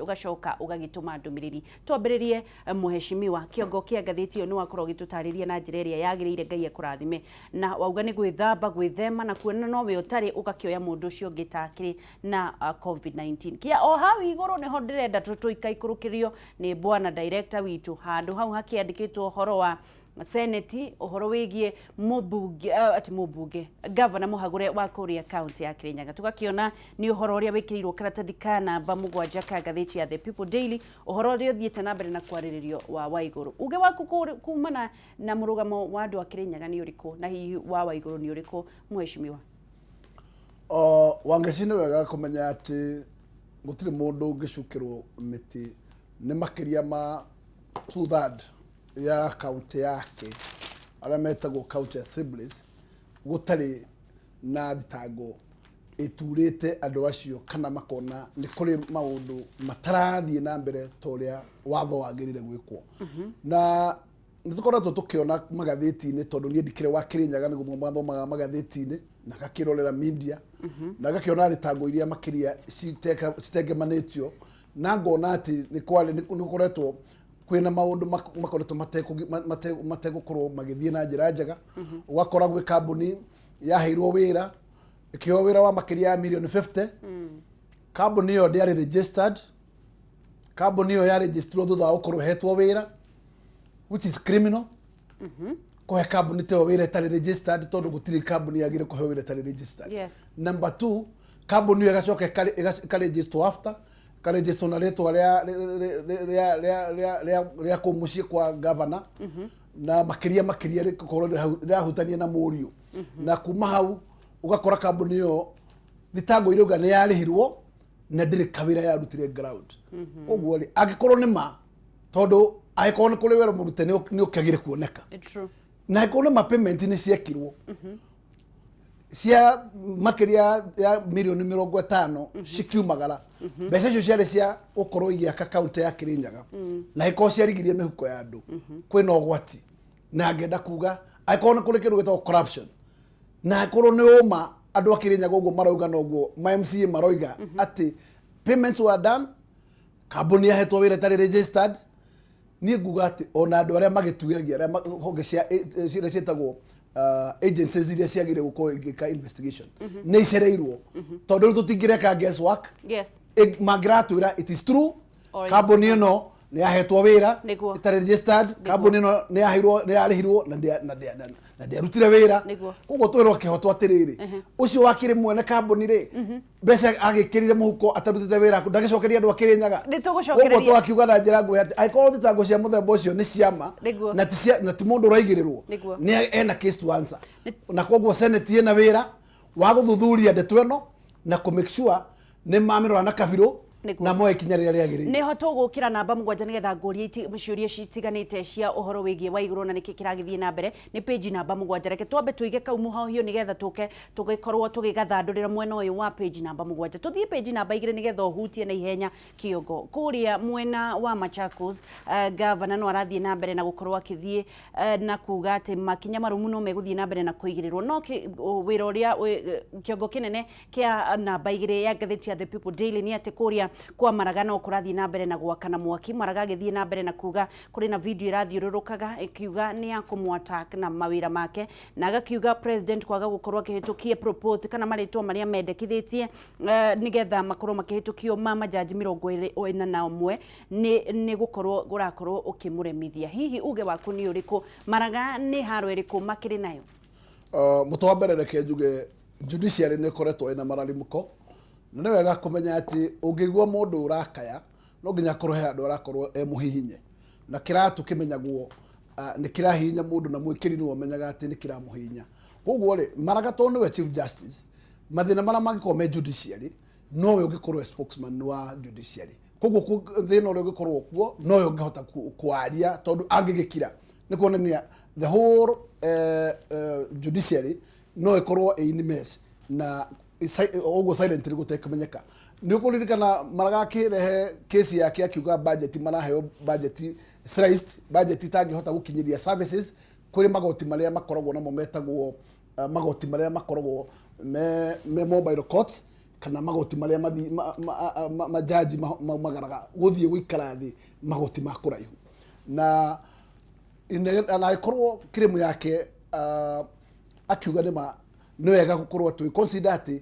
ũgacoka ũgagĩtũma ndũmĩrĩri. Twambĩrĩrie, mũheshimiwa, kĩongo kĩa ngathĩti ĩyo nĩ wakorwo ũgĩtũtarĩria na njĩra ĩrĩa yagĩrĩire, Ngai akũrathime, na wauga nĩ gwĩthamba, gwĩthema na kuona nowe ũtarĩ ũgakĩoya mũndũ ũcio ũngĩ takĩrĩ na COVID-19. Kĩa o hau igũrũ nĩho ndĩrenda tũikaikũrũkĩrio nĩ bwana director witũ, handũ hau hakĩandĩkĩtwo ũhoro wa seneti, ũhoro wĩgiĩ mũmbunge, atĩ mũmbunge, gavana mũhagũre wa kũrĩa kaunti ya Kirinyaga. Tũgakĩona nĩ ũhoro ũrĩa wĩkĩrĩirwo karatathi ka namba 7 ka ngathĩti ya The People Daily, ũhoro ũrĩa ũthiĩte na mbere na kwarĩrĩrio wa Waigũrũ. Uge waku kumana na mũrũgamo wa andũ a Kirinyaga nĩ ũrĩkũ, na hihi wa Waigũrũ nĩ ũrĩkũ, mheshimiwa? O, Wangeci, nĩ wega kũmenya atĩ gũtirĩ mũndũ ũngĩcukĩrwo mĩtĩ nĩ makĩria ma two third ya kaunti yake, arĩa metagwo county assemblies, gũtarĩ na thitango ĩturĩte andũ acio kana makona nĩ kũrĩ maũndũ matarathiĩ na mbere ta ũrĩa watho wagĩrĩire gwĩkwo. Na Nĩ tũkoretwo tũkĩona magathĩti-inĩ, tondũ niĩ ndikĩrĩ wa Kĩrĩnyaga, nĩ gũthoma thomaga magathĩti-inĩ na ngakĩrorera media na ngakĩona thitango iria makĩria citengemanĩtio, na ngona atĩ nĩ kwarĩ nĩ gũkoretwo kwĩna maũndũ makoretwo mategũkorwo magĩthiĩ na njĩra njega. Ũgakora gwĩ kambuni yaheirwo wĩra, ĩkĩheo wĩra wa makĩria ya mirioni 50. Kambuni ĩyo ndĩarĩ registered. Kambuni ĩyo yarĩnjĩstirwo thutha wa gũkorwo ĩhetwo wĩra, which is criminal, kũhe kambuni ta ĩyo wĩra ĩtarĩ registered, tondũ gũtirĩ kambuni yagĩrĩire kũheo wĩra ĩtarĩ registered. Number two, kambuni ĩyo ĩgacoka ĩkarĩnjĩstwo after ĩkarĩnjĩstwo na rĩtwa rĩa kũu mũciĩ kwa governor, na makĩria rĩgakorwo rĩrahutania na mũriũ. Na kuma hau ũgakora kambuni ĩyo thitango irauga nĩ yarĩhirwo na ndĩrĩ kawĩra yarutire ground. Koguo rĩ, angĩkorwo nĩ ma, tondũ angĩkorwo nĩ kũrĩ wĩra mũrute, nĩ ũkĩagire kuoneka. True. Na angĩkorwo nĩ ma payment nĩ ciekirwo cia makĩria ya mirioni 50 cikiumagara, mbeca icio ciarĩ cia gũkorwo igĩaka kaunti ya Kĩrĩnyaga, na angĩkorwo ciarigirie mĩhuko ya andũ, kwĩna ũgwati. Na ngenda kuga, angĩkorwo nĩ kũrĩ kĩndũ gĩtagwo corruption, na angĩkorwo nĩ ũma andũ a Kĩrĩnyaga ũguo marauga, noguo ma MCA maroiga atĩ payments were done, kambuni yahetwo wĩra ĩtarĩ registered, niĩ nguga atĩ ona andũ arĩa magĩtuĩragia, arĩa honge cia iria ciĩtagwo agencies iria ciagĩrĩire gũkorwo igĩka investigation nĩ icereirwo, tondũ rĩu tũtingĩreka guess work. Mangĩratwĩra it is true, Or it's kambuni ĩno nĩ yahetwo wĩra ĩtarĩ registered, kambuni ĩno nĩ yaheirwo, nĩ yarĩhirwo na ndĩarutire wĩra. Koguo twĩrwo kĩhoto atĩrĩrĩ, ũcio wakĩrĩ mwene kambuni rĩ, mbeca agĩkĩrire mũhuko atarutĩte wĩra, ndagĩcokeria andũ a Kĩrĩnyaga. Nĩ tũgũcokereria. Koguo twakiuga na njĩra nguhĩ atĩ angĩkorwo thitango cia mũthemba ũcio nĩ ciama na ti mũndũ ũraigĩrĩrwo, nĩ ena case to answer. Na koguo Senate ĩna wĩra wa gũthuthuria ndeto ĩno na kũ make sure nĩ mamĩrora na kabirũ na moe ikinya rĩrĩa rĩagĩrĩire. Nĩho tũgũkĩra namba 7 nĩgetha ngũrie ciũria citiganĩte cia ũhoro wĩgiĩ Waigũrũ na nĩkĩ kĩragĩthiĩ na mbere. Nĩ page namba 7. Reke twambe tũige kau mũhohio nĩgetha tũke tũgĩkorwo tũgĩgathandũrĩra mwena ũyũ wa page namba 7. Tũthiĩ page namba 2 nĩgetha ũhutie na ihenya kĩongo. Kũrĩa mwena wa Machakos, gavana no arathiĩ na mbere na gũkorwo akĩthiĩ na kuga atĩ makinya marũmu no megũthiĩ na mbere na kũigĩrĩrwo. No wĩra ũrĩa kĩongo kĩnene kĩa namba 2 ya ngathĩti ya The People Daily nĩ atĩ kũrĩa kwa Maraga no kũrathiĩ na mbere na gwakana mwaki. Maraga agĩthiĩ na mbere na kuga kũrĩ na video ĩrathiũrũrũkaga ĩkiuga nĩ ya kũmũ-attack na mawĩra make, na agakiuga president kwaga gũkorwo akĩhĩtũkia proposed kana marĩtwa marĩa mendekithĩtie nĩgetha makorwo makĩhĩtũkio ma majaji 41 nĩ gũkorwo ũrakorwo ũkĩmũremithia. Hihi uge waku nĩ ũrĩkũ? Maraga nĩ haro ĩrĩkũ makĩrĩ nayo? Mũtũ wa mbere, reke njuge judiciary nĩ ĩkoretwo ĩna mararimũko, na nĩ wega kũmenya atĩ ũngĩigua mũndũ ũrakaya, no nginya akorwo he handũ arakorwo e mũhihinye, na kĩratũ kĩmenyagwo nĩ kĩrahihinya mũndũ, na mwĩkĩri nĩwe ũmenyaga atĩ nĩ kĩramũhihinya. Koguo rĩ, Maraga tondũ nĩwe chief justice, mathĩna marĩa mangĩkorwo me judiciary, nowe ũngĩkorwo e spokesman wa judiciary. Koguo thĩna ũrĩa ũngĩkorwo kuo, nowe ũngĩhota kwaria, tondũ angĩgĩkira nĩ kuonania the whole judiciary no ĩkorwo ĩ in mess, na ũguo silently gũtekũmenyeka. Nĩ ũkũririkana Maraga akĩrehe kesi yake akiuga budget maraheo, budget sliced budget itangĩhota gũkinyĩria services kũrĩ magoti marĩa makoragwo namo metagwo magoti marĩa makoragwo me mobile courts, kana magoti marĩa majaji maumagaraga gũthiĩ gũikara thĩ magoti ma kũraihu. Na angĩkorwo kĩrĩmu yake akiuga nĩ ma, nĩ wega gũkorwo tũgĩ consider atĩ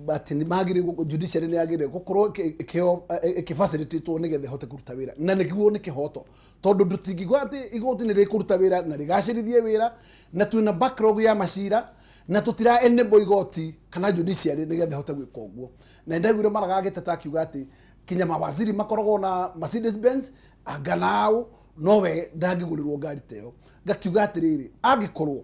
nĩ magĩrĩirwo, judiciary nĩ yagĩrĩire gũkorwo ĩkĩheo, ĩkĩ-facilitatwo nĩgetha ĩhote kũruta wĩra, na nĩguo nĩ kĩhoto, tondũ ndũtingĩigua atĩ igoti nĩ rĩkũruta wĩra na rĩgacĩrithie wĩra na twĩna backlog ya macira na tũtira enable igoti kana judiciary nĩgetha ĩhote gwĩka ũguo. Na nĩndaiguire Maraga agĩteta akiuga atĩ kinya mawaziri makoragwo na Mercedes Benz, anga nao nowe ndangĩgũrĩrwo ngari ta ĩyo. Ngakiuga atĩrĩrĩ, angĩkorwo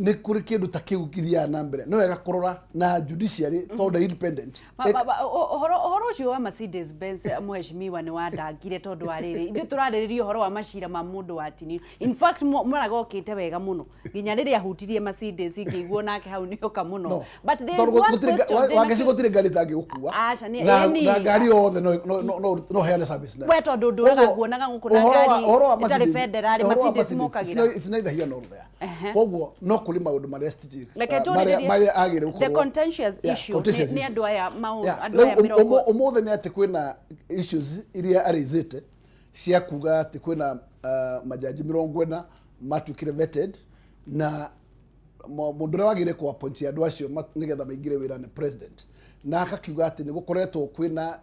Nĩ kũrĩ kĩndũ ta kĩu gĩthiaga na mbere, nĩ wega kũrora na judiciary tondũ nĩ independent. Ũhoro ũcio wa Mercedes Benz, mheshimiwa, nĩ wandangire tondũ wa rĩrĩ, ithuĩ tũrarĩrĩria ũhoro wa macira ma mũndũ watinio. In fact, Maraga okĩte wega mũno nginya rĩrĩa ahutirie Mercedes, ngĩiguo nake hau nĩoka mũno. No. But there is Tondũ one gũtirĩ question Wangeci, gũtirĩ ngari itangĩgũkua. Aca, Na ĩni. na ngari yothe no heane service nayo. We tondũ ndũraga Koguo, nguonaga gũkũ na ũhoro ngari ũhoro wa ĩtarĩ Mercedes, bendera rĩ, ũhoro wa Mercedes Mercedes, mokagĩra. it's neither here nor there. Koguo no kũrĩ maũndũ marĩa strategic, Reke marĩa tũrĩrĩrie marĩa agĩrĩire the gũkorwo contentious Yeah, issue contentious nĩ issues. andũ aya andũ Rĩu aya 40. Ũmũthĩ nĩ atĩ kwĩna issues iria arĩzĩte cia kuga atĩ kwĩna majaji 40 matuĩkire vetted, na mũndũ ũrĩa wagĩrĩire kũ appoint andũ acio nĩgetha maingĩre wĩra nĩ president, na akakiuga atĩ nĩ gũkoretwo kwĩna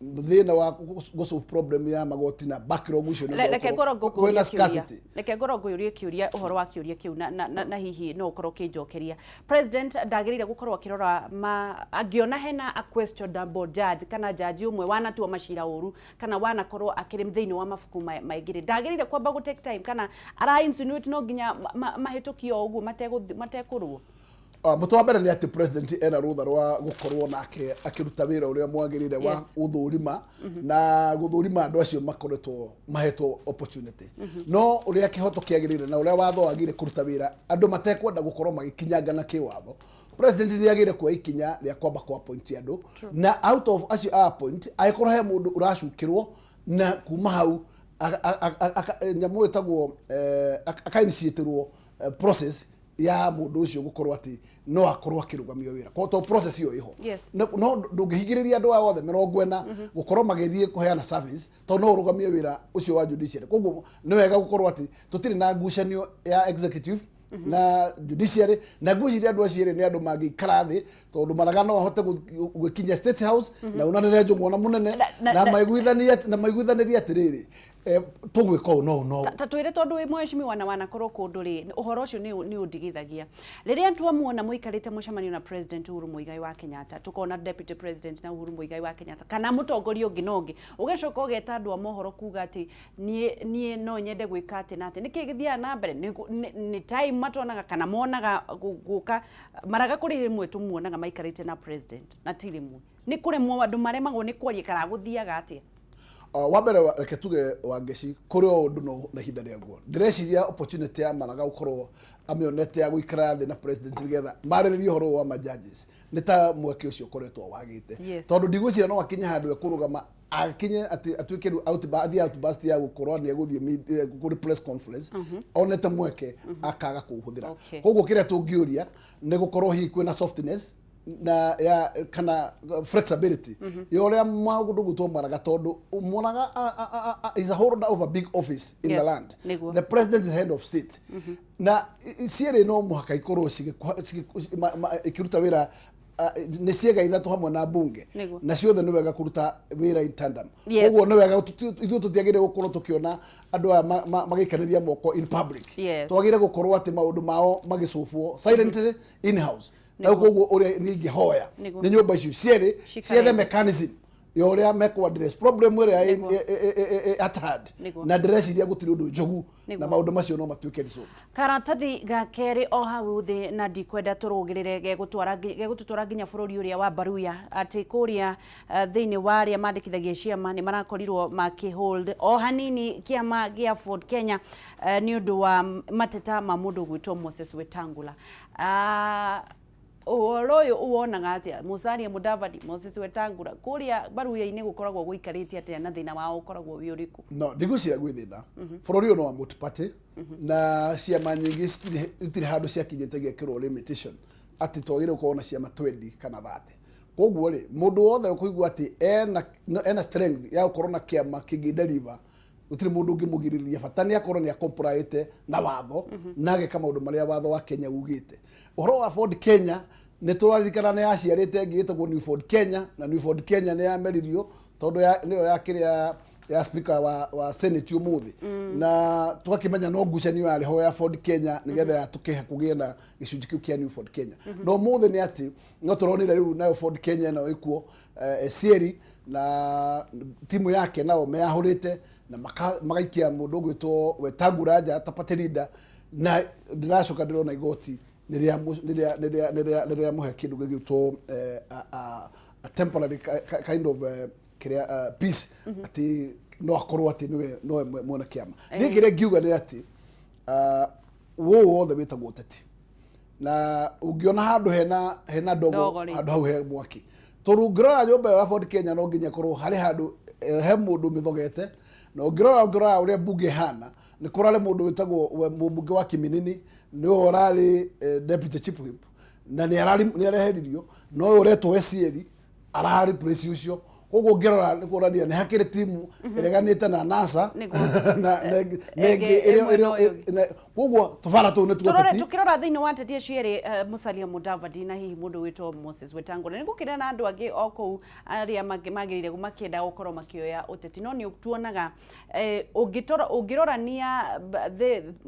thĩna wa gũ solve problem ya magoti na backlog icio nĩ ũndũ wa Reke gũkorwo ngorwo ngũkũria kwĩna kĩũria. scarcity. Reke ngorwo ngũyũrie kĩũria ũhoro wa kĩũria kĩu, na hihi no ũkorwo ũkĩnjokeria. President ndagĩrĩire gũkorwo akĩrora ma angĩona hena a questionable judge kana judge ũmwe wanatua macira ũru kana wanakorwo akĩrĩ thĩinĩ wa mabuku maingĩ rĩ, ndagĩrĩire kwamba gũ take time kana ara insinuate no nginya mahĩtũkio o ũguo matekũrwo? Mũtwe wa mbere nĩ atĩ president ena rũtha rwa gũkorwo nake akĩruta wĩra ũrĩa mwagĩrĩire wa Yes. gũthũrima na gũthũrima andũ acio makoretwo mahetwo opportunity, no ũrĩa kĩhoto kĩagĩrĩire na ũrĩa watho wagĩrĩire kũruta wĩra, andũ matekwenda gũkorwo magĩkinyangana kĩwatho, president nĩ agĩrĩire kuoya ikinya rĩa kwamba kũ appoint andũ, na out of acio a appoint, angĩkorwo he mũndũ ũracukĩrwo, na kuma hau nyamũ ĩtagwo aka-initiatĩrwo process ya mũndũ ũcio gũkorwo atĩ no akorwo akĩrũgamio wĩra to process ĩyo ĩho. No ndũngĩhingĩrĩria andũ aya othe 40 gũkorwo magĩthiĩ kũheana service, tondũ no ũrũgamie wĩra ũcio wa judiciary. Koguo nĩ wega gũkorwo atĩ tũtirĩ na ngucanio ya executive na judiciary, na ngwĩciria andũ acio erĩ nĩ andũ mangĩikara thĩ, tondũ Maraga no ahote gwĩkinyia State House na unanĩre Njũng'wa mũnene na maiguithanĩrie atĩrĩrĩ, tũgwĩka ũũ no no Ta twĩre, tondũ wĩ mheshimiwa na wanakorwo kũndũ rĩ, ũhoro ũcio nĩ ũndigithagia rĩrĩa twamuona mũikarĩte mũcemanio na President Uhuru Muigai wa Kenyatta, tukona Deputy President na Uhuru Muigai wa Kenyatta kana mũtongoria ũngĩ na ũngĩ, ũgacoka ũgeta andũ a mohoro kuga atĩ niĩ no nyende gwĩka atĩ na atĩ. Nĩkĩ gĩthiaga na mbere? Nĩ time matonaga kana monaga gũka Maraga kũrĩ rĩmwe tũmuonaga maikarĩte na president, na ti rĩmwe. Nĩ kũremwo andũ maremagwo nĩ kwaria kana gũthiaga atĩa? Wa mbere, reke tuge, Wangeci, kũrĩ o ũndũ no na ihinda rĩaguo. Ndĩreciria opportunity ya Maraga gũkorwo amĩonete ya gũikara thĩ na president nĩgetha marĩrĩrie ũhoro ũyũ wa ma judges nĩ ta mweke ũcio ũkoretwo wagĩte, tondũ ndigwĩciria no akinye handũ ekũrũgama, akinye atĩ atuĩke rĩu athiĩ outburst ya gũkorwo nĩ egũthiĩ kũrĩ press conference onete mweke akaga kũũhũthĩra. Koguo kĩrĩa tũngĩũria nĩ gũkorwo hihi kwĩna softness na ya kana flexibility ya ũrĩa maũndũ gwĩtwo Maraga, tondũ Maraga is a holder of a big office in the land. The president is head of state, na cierĩ no mũhaka ikorwo ikĩruta wĩra, nĩ ciĩga ithatũ hamwe na bunge, na ciothe nĩ wega kũruta wĩra in tandem. Koguo nĩ wega ithuĩ tũtiagĩrĩire gũkorwo tũkĩona andũ aya magĩikanĩria moko in public. Twagĩrĩire gũkorwo atĩ maũndũ mao magĩcũbwo silently in house, na koguo ũrĩa niĩ ingĩhoya nĩ nyũmba icio cierĩ Cikare ciethe thĩ. mechanism ya ũrĩa mekũ address problem ĩrĩa at hand, na ndĩreciria gũtirĩ ũndũ njogu na maũndũ macio no matuĩke resolved. Karatathi ga kerĩ o hau thĩ, na ndikwenda tũrũgĩrĩre, gegũtũtwara nginya bũrũri ũrĩa wa Baruya, atĩ kũrĩa thĩinĩ wa arĩa mandĩkithagia ciama nĩ marakorirwo makĩhold o hanini kĩama gĩa Ford Kenya nĩ ũndũ wa mateta ma mũndũ ũgwĩtwo Moses Wetangula. Ũhoro ũyũ ũwonaga atĩa, Musalia Mudavadi, Moses Wetangula, kũrĩa Baruya-inĩ gũkoragwo gũikarĩte atĩa na thĩna wao ũkoragwo wĩ ũrĩkũ? No ndigwĩciria gwĩ thĩna. Bũrũri ũyũ no wa multi-party, na ciama nyingĩ itirĩ handũ ciakinyĩte gĩekĩrwo limitation atĩ twagĩrĩirwo gũkorwo na ciama 20 kana 30. Koguo rĩ, mũndũ wothe ũkũigua atĩ ena strength ya gũkorwo na kĩama kĩngĩ deliver, gũtirĩ mũndũ ũngĩmũgirĩrĩria, bata nĩ akorwo nĩ acomplyĩte na watho na ageka maũndũ marĩa watho wa Kenya ugĩte. Ũhoro wa Ford Kenya, nĩ tũraririkana nĩ yaciarĩte ĩngĩ ĩtagwo New Ford Kenya, na New Ford Kenya nĩ yameririo tondũ nĩyo yakĩrĩ ya speaker wa Senate ũmũthĩ, na tũgakĩmenya no ngucanio yarĩ ho ya Ford Kenya nĩgetha yatũke kũgĩe na gĩcunjĩ kĩu kĩa New Ford Kenya. No ũmũthĩ nĩ atĩ no tũronire rĩu nayo Ford Kenya ĩno ĩkuo, Esieri na timu yake nao meyahũrĩte na magaikia mũndũ ũgwĩtwo Wetangula nja ta party leader, na ndĩracoka ndĩrona igoti Nĩ rĩamũhe kĩndũ gĩgwĩtwo a temporary kind of kĩrĩa peace, atĩ no akorwo atĩ nĩwe nowe mwene kĩama. Niĩ kĩrĩa ngiuga nĩ atĩ ũũ wothe wĩtagwo ũteti, na ũngĩona handũ hena ndogo, Ndogo rĩ. Handũ hau he mwaki, tondũ ũngĩrora nyũmba ĩyo ya Ford Kenya no nginya ĩkorwo harĩ handũ he mũndũ mĩthogete. Na ũngĩrora ũrĩa mbunge ĩhana, nĩ kũrarĩ mũndũ wĩtagwo mũmbunge wa Kiminini, nĩwe ũrarĩ deputy chief whip, na nĩ areheririo, no ũyũ ũretwo Wesieri ara replace ũcio. Koguo ũngĩrora nĩ kuonania nĩ hakĩrĩ timu ĩreganĩte na NASA na ĩngĩ ĩngĩ ĩmwe na ũyũ ũngĩ. Koguo tũbara tũu nĩ tuo Tũrore teti. Tukirora thĩinĩ wa ateti acio erĩ, Musalia Mudavadi na hihi mũndũ wĩtwo Moses Wetangula, nĩ gũkĩrĩ na andũ angĩ o kũu arĩa magĩrĩire makĩenda gũkorwo makĩoya ũteti, no nĩ tuonaga ũngĩrorania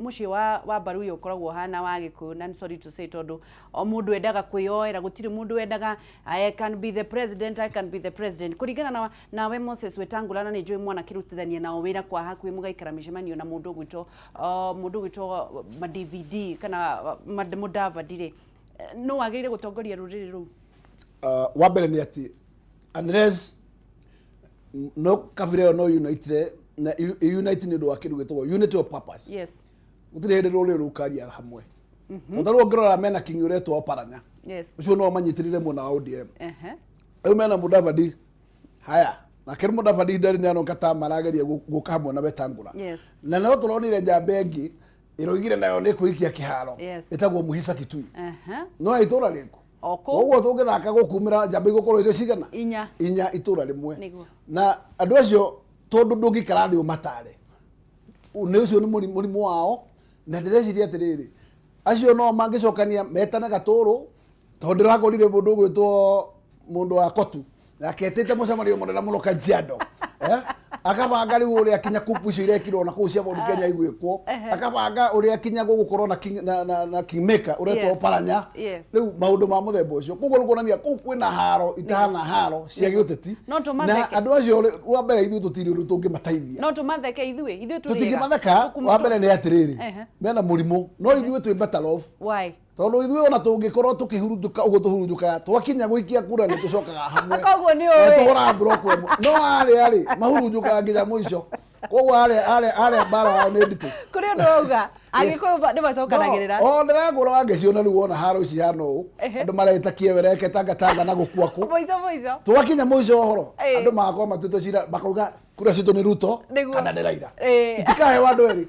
mũciĩ wa Mbaruya ũkoragwo ũhana wa Gĩkũyũ, na sorry to say, tondũ o mũndũ endaga kwĩyoera, gũtirĩ mũndũ wendaga "I can be the president, I can be the president." Kũringana na nawe Moses Wetangula, na nĩ njũĩ mwana kĩrutithania nao wĩra kwa hakuhĩ, mũgaikara mĩcemanio na mũndũ ũgwĩtwo ma DVD kana Mudavadi rĩ, no wagĩrĩire gũtongoria rũrĩrĩ rũu? Wa mbere nĩ atĩ unless no kabira ĩyo no unite na unite nĩ ũndũ wa kĩndũ gĩtagwo unity of purpose, gũtirĩ hĩndĩ rũrĩrĩ rũkaria hamwe. Tondũ rĩu ũngĩrora mena kingi ũretwo Oparanya, ũcio no manyitĩrĩre mwena wa ODM. Rĩu mena Mudavadi haya, nake Mudavadi ndarĩ nĩaroneka ta marageria gũka hamwe na Wetangula. Na no tũronire njamba ĩngĩ ĩroigire nayo nĩ kwĩikia kĩharo, ĩtagwo Muhisa Kitui, no ya itũra rĩku. O kũu. Koguo tũngĩthaka gũkumĩra njamba igũkorwo irĩ cigana? Inya. Inya itũra rĩmwe. Nĩguo. Na andũ acio, tondũ ndũngĩikara thĩ ũmatare, nĩ ũcio nĩ mũrimũ wao. Na ndĩreciria atĩrĩrĩ, acio no mangĩcokania metane gatũrũ, tondũ ndĩrakorire mũndũ ũgwĩtwo mũndũ wa kotu aketĩte mũcemanio mũnene mũno Kajiado, eh? Akabanga rĩu ũrĩa kinya kupu icio irekirwo na kũu cia Mount Kenya igwĩkwo, akabanga ũrĩa kinya gũgũkorwo na king, na kingmaker ũretwo Oparanya. Rĩu maũndũ ma mũthemba ũcio, koguo nĩ kuonania kũu kwĩna haro itahana haro cia gĩũteti. No tũmatheke. Na andũ acio rĩ, wa mbere ithuĩ tũtirĩ ũndũ tũngĩmateithia. No tũmatheke ithuĩ tũrĩ ega. Tũtingĩmatheka. Wa mbere nĩ atĩrĩrĩ, mena mũrimũ, no ithuĩ twĩ better off, Why? Tondũ ithuĩ ona tũngĩkorwo tũkĩhurunjũka ũguo tũhurunjũkaga, twakinya gũikia kura nĩ tũcokaga hamwe. Koguo nĩ Na ũĩ. tũhũraga mburoko ĩmwe, no arĩa rĩ mahurunjũkaga nginya mũico. Koguo arĩa mbara yao nĩ nditũ. Kũrĩ ũndũ wauga Agĩkũyũ nĩ macokanagĩrĩra. No, o ndĩrakwĩra wangĩciona rĩu wona haro ici hana ũũ, andũ mareta kĩewereke tangatanga na gũkua kũ Mũico mũico. Twakinya mũico ũhoro, andũ magakorwo matuĩte cira, makauga kura citũ nĩ Ruto kana nĩ Raila. Itikaheo andũ erĩ,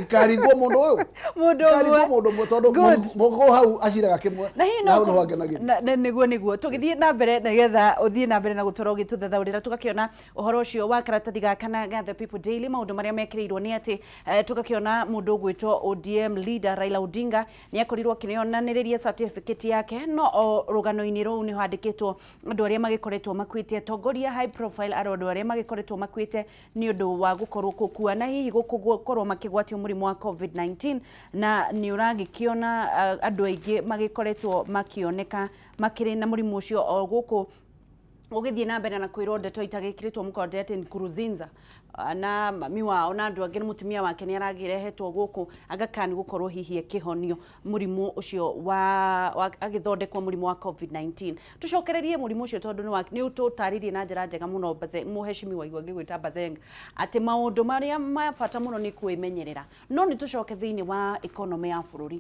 ikaringwo mũndũ ũyũ. Mũndũ Ikaringwo ũmwe. mũndũ ũmwe, tondũ mũgo hau aciraga kĩmwe. Na hihi na hau no nĩho angenagĩria. Nĩguo tũgĩthiĩ na mbere, nĩgetha ũthiĩ na mbere na gũtũra ũgĩtũthathaũrĩra, tũgakĩona ũhoro ũcio wa karatathi gaka na ga The People Daily, maũndũ marĩa mekĩrĩirwo nĩ atĩ tũgakĩona mũndũ ũgwĩtwo ODM leader Raila Odinga nĩ akorirwo akĩonanĩrĩria certificate yake. No o rũgano-inĩ rũu nĩ handĩkĩtwo andũ arĩa magĩkoretwo makuĩte, atongoria high profile, andũ arĩa magĩkoretwo makuĩte nĩ ũndũ wa gũkorwo gũkua na hihi gũkorwo makĩgwatio mũrimũ wa COVID-19. Na nĩ ũragĩkĩona andũ aingĩ magĩkoretwo makĩoneka makĩrĩ na mũrimũ ũcio. O gũkũ ũgĩthiĩ na mbere na kwĩrwo ndeto itagĩkĩrĩtwo mũkonde atĩ Nkurunziza na mami wao na andũ angĩ na mũtumia wake nĩ aragĩrehetwo gũkũ Aga Khan gũkorwo hihi akĩhonio mũrimũ ũcio wa agĩthondekwo mũrimũ wa COVID-19. Tũcokererie mũrimũ ũcio, tondũ nĩ ũtũtarĩrie na njĩra njega mũno, mũheshimiwa Igua ngĩgwĩta Bazenga, atĩ maũndũ marĩa ma bata mũno nĩ kwĩmenyerera. No nĩ tũcoke thĩinĩ wa economy ya bũrũri,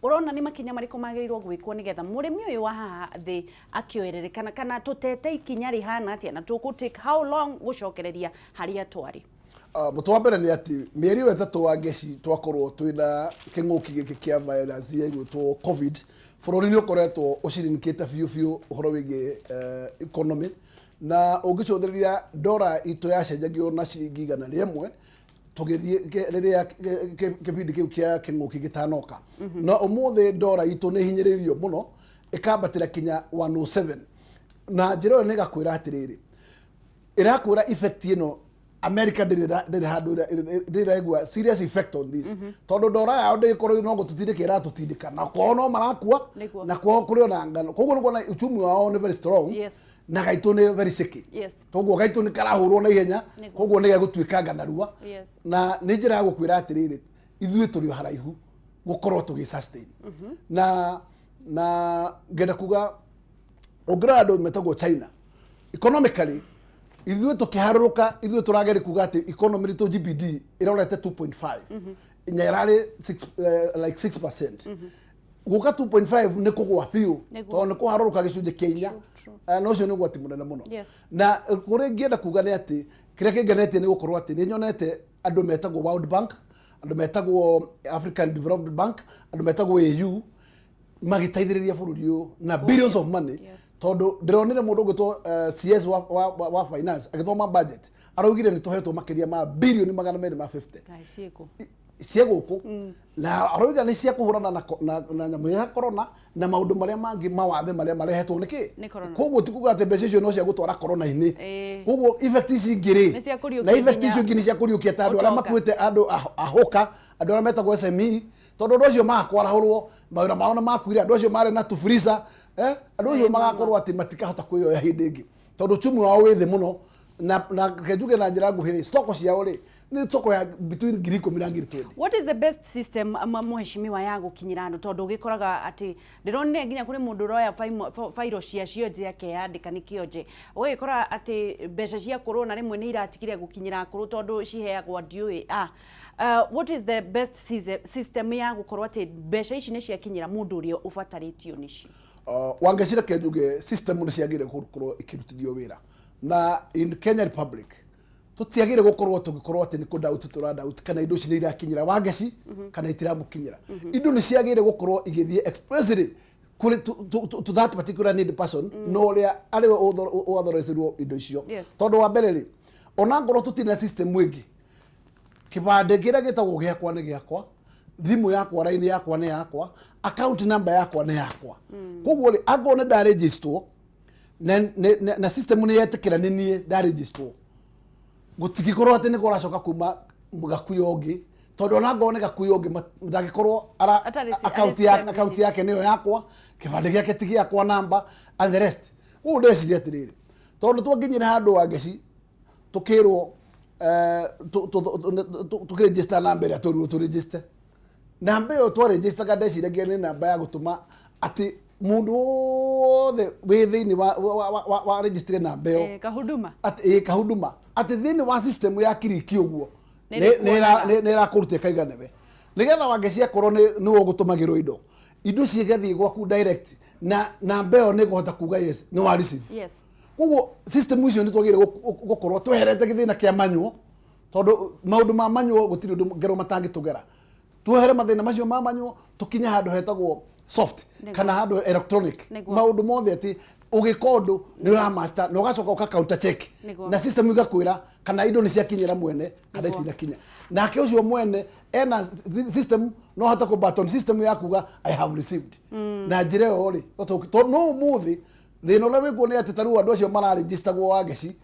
ũrona nĩ makinya marĩkũ magĩrĩirwo gwĩkwo nĩgetha mũrĩmi ũyũ wa haha thĩ akĩoerere, kana tũtete ikinya rĩhana atĩa, na tũkũ take how long gũcokereria harĩa twarĩ? Mũtũ wa mbere nĩ atĩ mĩeri ĩyo 3 wa ngeci twakorwo twĩna kĩng'ũki gĩkĩ kĩa virus ya ĩgwĩtwo COVID, bũrũri nĩ ũkoretwo ũcirinikĩte biũ biũ ũhoro wĩgiĩ economy. Na ũngĩcũthĩrĩria ndora itũ yacenjagio na ciringi 100 tũgĩthiĩ rĩrĩa kĩbindi kĩu kĩa kĩng'ũki gĩtanoka, na ũmũthĩ ndora itũ nĩ hinyĩrĩirio mũno ĩkambatĩra kinya 107. Na njĩra ĩyo nĩ ĩgakwĩra atĩrĩrĩ, ĩrakwĩra effect ĩno America ndĩrĩ handũ ndĩrĩ ĩraigua serious effect on this, tondũ ndora yao ndĩgĩkorwo no gũtũtindĩka ĩratũtindĩka, na kwao no marakua. Na kwao kũrĩ ona ngano, koguo nĩ kuona uchumi wao nĩ very strong, na gaitũ nĩ very shaky. Koguo gaitũ nĩ karahũrwo na ihenya. Koguo nĩ gegũtuĩkanga narua. Na nĩ njĩra ya gũkwĩra atĩrĩrĩ, ithuĩ tũrĩ o haraihu. Gũkorwo tũgĩ sustain na ngenda kuga, ũngĩrora andũ metagwo China, economically ithuĩ tũkĩharũrũka, ithuĩ tũrageria kuga atĩ economy ritũ GDP ĩrorete 2.5, na ĩrarĩ 6, like 6%. Gũka 2.5 nĩ kũgwa biũ. Tondũ nĩ kũharũrũka gĩcunjĩ kĩa 4. Na ũcio nĩ ũgwati mũnene mũno. Na kũrĩa ingĩenda kuga nĩ atĩ kĩrĩa kĩngenetie nĩ gũkorwo atĩ nĩ nyonete andũ metagwo World Bank, andũ metagwo African Development Bank, andũ metagwo AU magĩteithĩrĩria bũrũri ũyũ na billions of money. Tondũ ndĩronire mũndũ ũgwĩtwo CS wa finance agĩthoma budget, araugire nĩ tũhetwo makĩria ma bilioni 250. Ngai ciĩkũ? Cia gũkũ, na aroiga nĩ cia kũhũrana na nyamũ ya corona na maũndũ marĩa mangĩ mawathe marĩa marehetwo nĩ kĩ. Nĩ corona. Koguo ti kuga atĩ mbeca icio no cia gũtwara corona-inĩ. Koguo effect ici ingĩ rĩ, Nĩ cia kũriũkia na effect nginya icio ingĩ nĩ cia kũriũkia ta andũ arĩa ũtonga. makuĩte, andũ ahoka, andũ arĩa metagwo SME, tondũ andũ acio makwarahũrwo mawĩra mao na makuire, andũ acio marĩ na tufurisa, andũ acio magakorwo atĩ matikahota kwĩyoya hĩndĩ ĩngĩ tondũ uchumi wao wĩ thĩ mũno. Na reke njuge na njĩra nguhĩ rĩ, stock ciao rĩ, nĩ soko ya between 10,000 na 20,000. What is the best system, mheshimiwa, ya gũkinyĩra andũ? Tondũ ũgĩkoraga atĩ ndĩronire nginya kũrĩ mũndũ ũroya fairo cia cionje akeyandĩka nĩ kĩonje, ũgagĩkora atĩ mbeca cia akũrũ na rĩmwe nĩ iratigire gũkinyĩra akũrũ tondũ ciheagwo ndiũĩ a. What is the best system ya gũkorwo atĩ mbeca ici nĩ ciakinyĩra mũndũ ũrĩa ũbatarĩtio nĩcio? Wangeci, reke njuge system nĩ ciagĩrĩire gũkorwo ikĩrutithio wĩra, na in Kenya Republic tũtiagĩrĩire gũkorwo tũgĩkorwo atĩ nĩ kũdoubt tũradoubt kana indo ici nĩ irakinyĩra Wangeci kana itiramũkinyĩra. Indo nĩ ciagĩrĩire gũkorwo igĩthiĩ expressly kũrĩ to that particular need person, no ũrĩa arĩwe ũauthorizirwo indo icio. Tondũ wa mbere rĩ, ona ngorwo tũtirĩ na system ĩngĩ, kĩbandĩ kĩrĩa gĩtagwo gĩakwa nĩ gĩakwa, thimũ yakwa, raini yakwa nĩ yakwa, account number yakwa nĩ yakwa. Koguo rĩ, angorwo nĩ ndarĩgistwo na system nĩ yetĩkĩra nĩ niĩ ndarĩgistwo, gũtingĩkorwo atĩ nĩ kũracoka kuma gakuyo ũngĩ, tondũ ona ngorwo nĩ gakuyo ũngĩ ndangĩkorwo ara Atarĩ account arĩ ya system. Account yake nĩyo yakwa, kĩbandĩ gĩake ti gĩakwa, namba and the rest. Ũguo ndeciria atĩrĩrĩ, tondũ twakinyire handũ, Wangeci, tukirwo tukĩregister namba ĩrĩa twerirwo tũregister. Namba ĩyo twaregistaga, ndeciragia nĩ namba ya gũtũma atĩ mũndũ wothe wĩ thĩinĩ wa register namba ĩyo. Kahuduma. Atĩ kahuduma, atĩ thĩinĩ wa system ya kiriki ũguo Nĩ ĩrĩkuonaga. Nĩ ĩrakũruta ĩkaiga nĩwe, nĩgetha Wangeci akorwo nĩwe ũgũtũmagĩrwo indo cigathiĩ gwaku direct, na namba ĩyo nĩ ĩkũhota kuga yes, nĩ wa receive. Koguo system icio nĩ twagĩrĩire gũkorwo tweherete gĩthĩna kĩa manyuo, tondũ maũndũ ma manyuo gũtirĩ ũndũ ngero matangĩtũgera. Tuohere mathĩna macio ma manyuo, tũkinye handũ hetagwo soft kana handũ electronic. Maũndũ mothe atĩ ũgĩka ũndũ nĩ ũramaster na ũgacoka ũka counter check na system igakwĩra kana indo nĩ ciakinyĩra mwene kana itinakinya. Nake ũcio mwene ena system, no hote kũ button system ya kuga "I have received". Na njĩra ĩyo rĩ, tondũ no ũmũthĩ thĩna ũrĩa wĩkuo nĩ atĩ ta rĩu andũ acio mararĩnjistagwo, Wangeci,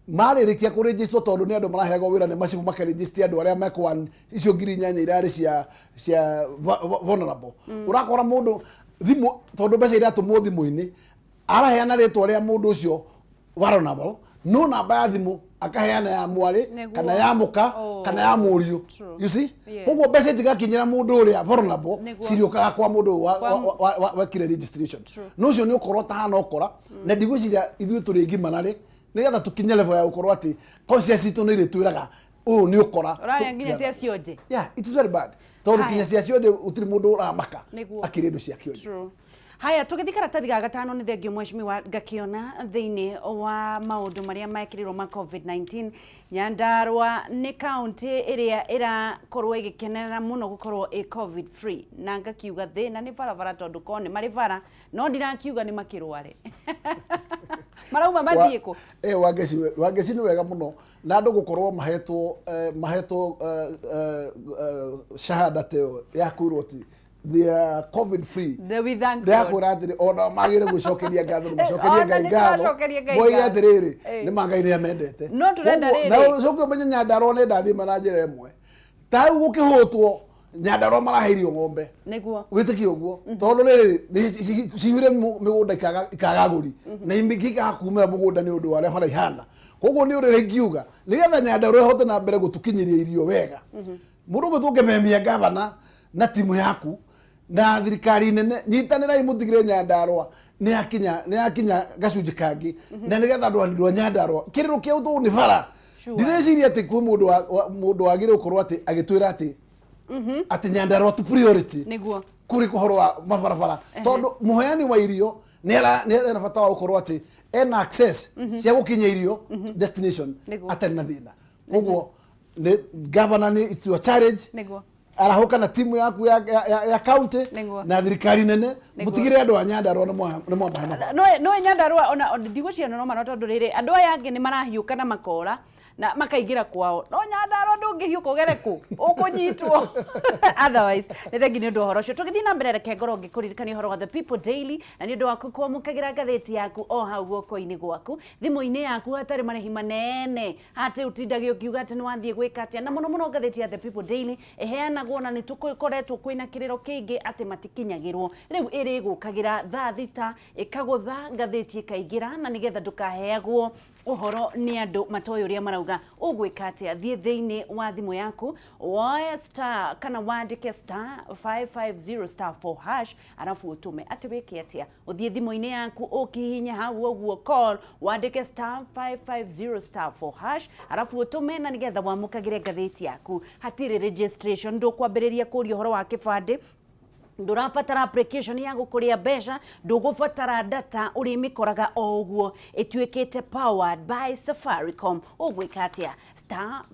marĩrĩkia kũrĩnjistwo, tondũ nĩ andũ maraheagwo wĩra nĩ macibũ makarĩnjisti andũ arĩa mekwan icio 8,000 irarĩ cia vulnerable. Ũrakora mũndũ thimũ, tondũ mbeca iratũmwo thimũ-inĩ, araheana rĩtwa rĩa mũndũ ũcio vulnerable, no namba ya thimũ akaheana ya mwarĩ kana ya mũka kana ya mũriũ. You see? Koguo mbeca itigakinyĩra mũndũ ũrĩa vulnerable, cirĩũkaga kwa mũndũ ũyũ wekire registration. No ũcio nĩ ũkorwo tahana ũkora, na ndigwĩciria ithuĩ tũrĩ ngimana rĩ, nĩgetha tũkinye level ya gũkorwo atĩ conscience itũ nĩ ĩrĩtwĩraga ũyũ nĩ ũkora. Ũrarĩa nginya cia cionje. Yeah, it is very bad, tondũ Haya. kinya cia cionje gũtirĩ mũndũ ũramaka akĩrĩa indo cia kĩonje. True. Haya, tũgĩthiĩ karatathi ga gatano, nĩ thengio mheshimiwa, ngakĩona thĩinĩ wa maũndũ marĩa mekĩrĩirwo ma COVID-19, Nyandarua nĩ kaũntĩ ĩrĩa ĩrakorwo ĩgĩkenerera mũno gũkorwo ĩ COVID free, na ngakiuga thĩna nĩ barabara, tondũ korwo nĩ marĩ bara no ndirakiuga nĩ makĩrware marauma mathiĩ kũ. Wangeci, nĩ wega mũno na andũ gũkorwo mahetwo shahada ta ĩyo ya kwĩrwo atĩ they are COVID free. We thank God. Ndĩrakwĩra atĩrĩ, ona magĩrĩire gwĩcokeria ngatho na macokerie Ona Ngai nĩ ngatho, tũracokeria Ngai moige ngatho. atĩrĩrĩ, nĩ ma Ngai nĩ amendete. No tũrenda Koguo, rĩrĩ. na ũcoke ũmenye Nyandarua nĩ ndathima na njĩra ĩmwe, ta rĩu gũkĩhũtwo Nyandarua maraheirwo ng'ombe. Wĩtĩkie ũguo, tondũ rĩrĩ nĩ cihũire mĩgũnda ikaga agũri, na ingĩ ikaga kumĩra mũgũnda nĩ ũndũ wa ũrĩa bara ihana. Koguo nĩ ũrĩa ingiuga, nĩgetha Nyandarua ĩhote na mbere gũtũkinyĩria irio wega, mũndũ ũgwĩtwo Kĩmemia gavana Na timu yaku na thirikari nene, nyitanĩrai mũtigĩre Nyandarũa nĩ yakinya gacunjĩ kangĩ, na nĩgetha andũ a Nyandarũa kĩrĩro kĩa ũtũũ nĩ bara. Ndireciria atĩ kwĩ mũndũ wagĩrĩire gũkorwo atĩ agĩtwĩra atĩ Nyandarũa ti priority kũrĩ ũhoro wa mabarabara, tondũ mũheani wa irio nĩ arĩ bata wa gũkorwo atĩ ena access cia gũkinyia irio destination atarĩ na thĩna. Koguo nĩ governor, nĩ it's your challenge. Arahũka na timu yaku ya county na thirikari nene, mũtigĩrĩre andũ a Nyandarũa nĩ mwamahe mabarabara. No Nyandarũa ona ndigwĩciria no mano, tondũ rĩrĩ andũ aya angĩ nĩ marahiũka na makora na makaingĩra kwao, no Nyandarũa ndũngĩhiũka ũgere kũ ũkũnyitwo. Otherwise nĩ thengi nĩ ũndũ wa ũhoro ũcio. Tũgĩthiĩ na mbere, reke ngorwo ngĩkũririkania ũhoro wa The People Daily, na nĩ ũndũ waku kwamũkagĩra ngathĩti yaku o hau guoko-inĩ gwaku, thimũ-inĩ yaku, hatarĩ marĩhi manene atĩ ũtindage ũkiuga atĩ nĩ wathiĩ gwĩka atĩa. Na mũno mũno ngathĩti ya The People Daily ĩheanagwo, na nĩ tũkoretwo kwĩna kĩrĩro kĩingĩ atĩ matikinyagĩrwo. Rĩu ĩrĩgũkagĩra thaa 6, ĩkagũtha ngathĩti ĩkaingĩra, na nĩgetha ndũkaheagwo ũhoro nĩ andũ matoĩ ũrĩa marauga. Ũgwĩka atĩa? Thiĩ thĩinĩ wa thimũ yaku, woe star kana wandĩke *550*4#, arabu ũtũme. Atĩ wĩke atĩa? Ũthiĩ thimũ-inĩ yaku, ũkihinye hau ũguo call, wandĩke *550*4#, arabu ũtũme, na nĩgetha wamũkagĩre ngathĩti yaku. Hatirĩ registration, ndũkwambĩrĩria kũria ũhoro wa kĩbandĩ, ndũrabatara application ya gũkũrĩa mbeca, ndũgũbatara data, ũrĩmĩkoraga o ũguo ĩtuĩkĩte powered by Safaricom. Ũgwĩka atĩa?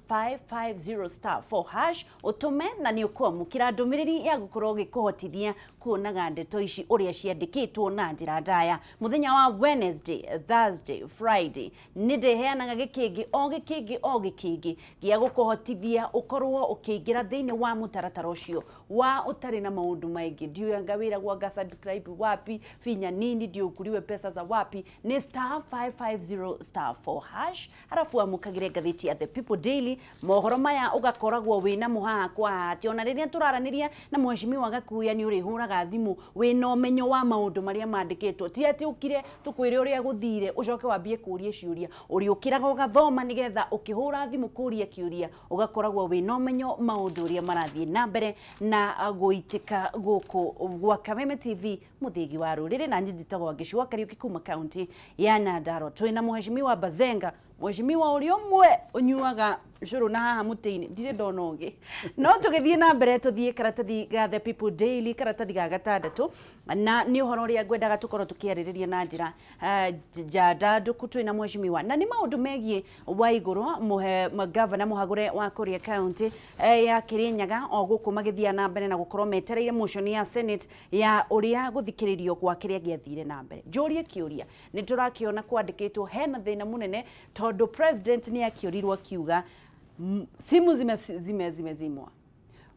*550*4# ũtũme, na nĩ ũkwamũkĩra ndũmĩrĩri ya gũkorwo ũgĩkũhotithia kuonaga ndeto ici ũrĩa ciandĩkĩtwo na njĩra ndaya. Mũthenya wa Wednesday, Thursday, Friday nĩ ndĩheanaga gĩkĩngĩ o gĩkĩngĩ o gĩkĩngĩ gĩa gũkũhotithia ũkorwo ũkĩingĩra thĩinĩ wa mũtaratara ũcio wa ũtarĩ na maũndũ maingĩ. Ndiũĩ anga wĩra gwanga subscribe wapi, finya nini ndio ukuliwe pesa za wapi. Nĩ *550*4#, arabu amũkagĩre ngathĩti ya The People Daily. Mohoro maya ũgakoragwo wĩna mo haha kwa haha, atĩ ona rĩrĩa tũraranĩria na mheshimiwa Gakuya, nĩ ũrĩhũraga thimũ wĩna ũmenyo wa maũndũ marĩa mandĩkĩtwo. Ti atĩ ũkire tũkwĩre ũrĩa gũthire ũcoke wambie kũria ciũria. Ũrĩũkĩraga ũgathoma, nĩgetha ũkĩhũra thimũ kũria kĩũria ũgakoragwo wĩna ũmenyo maũndũ ũrĩa marathiĩ na mbere na gũitĩka gũkũ gwa Kameme TV, mũthĩgi wa rũrĩrĩ. Na niĩ njĩtagwo Wangeci wa Kariũki kuma kaunti ya Nyandarua. Twĩna mheshimiwa Bazenga, mheshimiwa ũrĩa ũmwe ũnyuaga cũrũ na haha mũtĩ-inĩ, ndirĩ ndona ũngĩ. No tũgĩthiĩ na mbere, tũthiĩ karatathi ga The People Daily, karatathi ga gatandatũ, na nĩ ũhoro ũrĩa ngwendaga tũkorwo tũkĩarĩrĩria na njĩra njandandũku twĩna mheshimiwa, na nĩ maũndũ megiĩ Waigũrũ, mũhe gavana mũhagũre wa kũrĩa kaunti ya Kĩrĩnyaga, o gũkũ magĩthiĩ na mbere na gũkorwo metereire motion ya Senate ya ũrĩa gũthikĩrĩrio gwa kĩrĩa gĩathire na mbere. Njũrie kĩũria, nĩ tũrakĩona kwandĩkĩtwo hena thĩna mũnene, tondũ president nĩ akĩũrirwo akiuga, "Simu zimezimwa,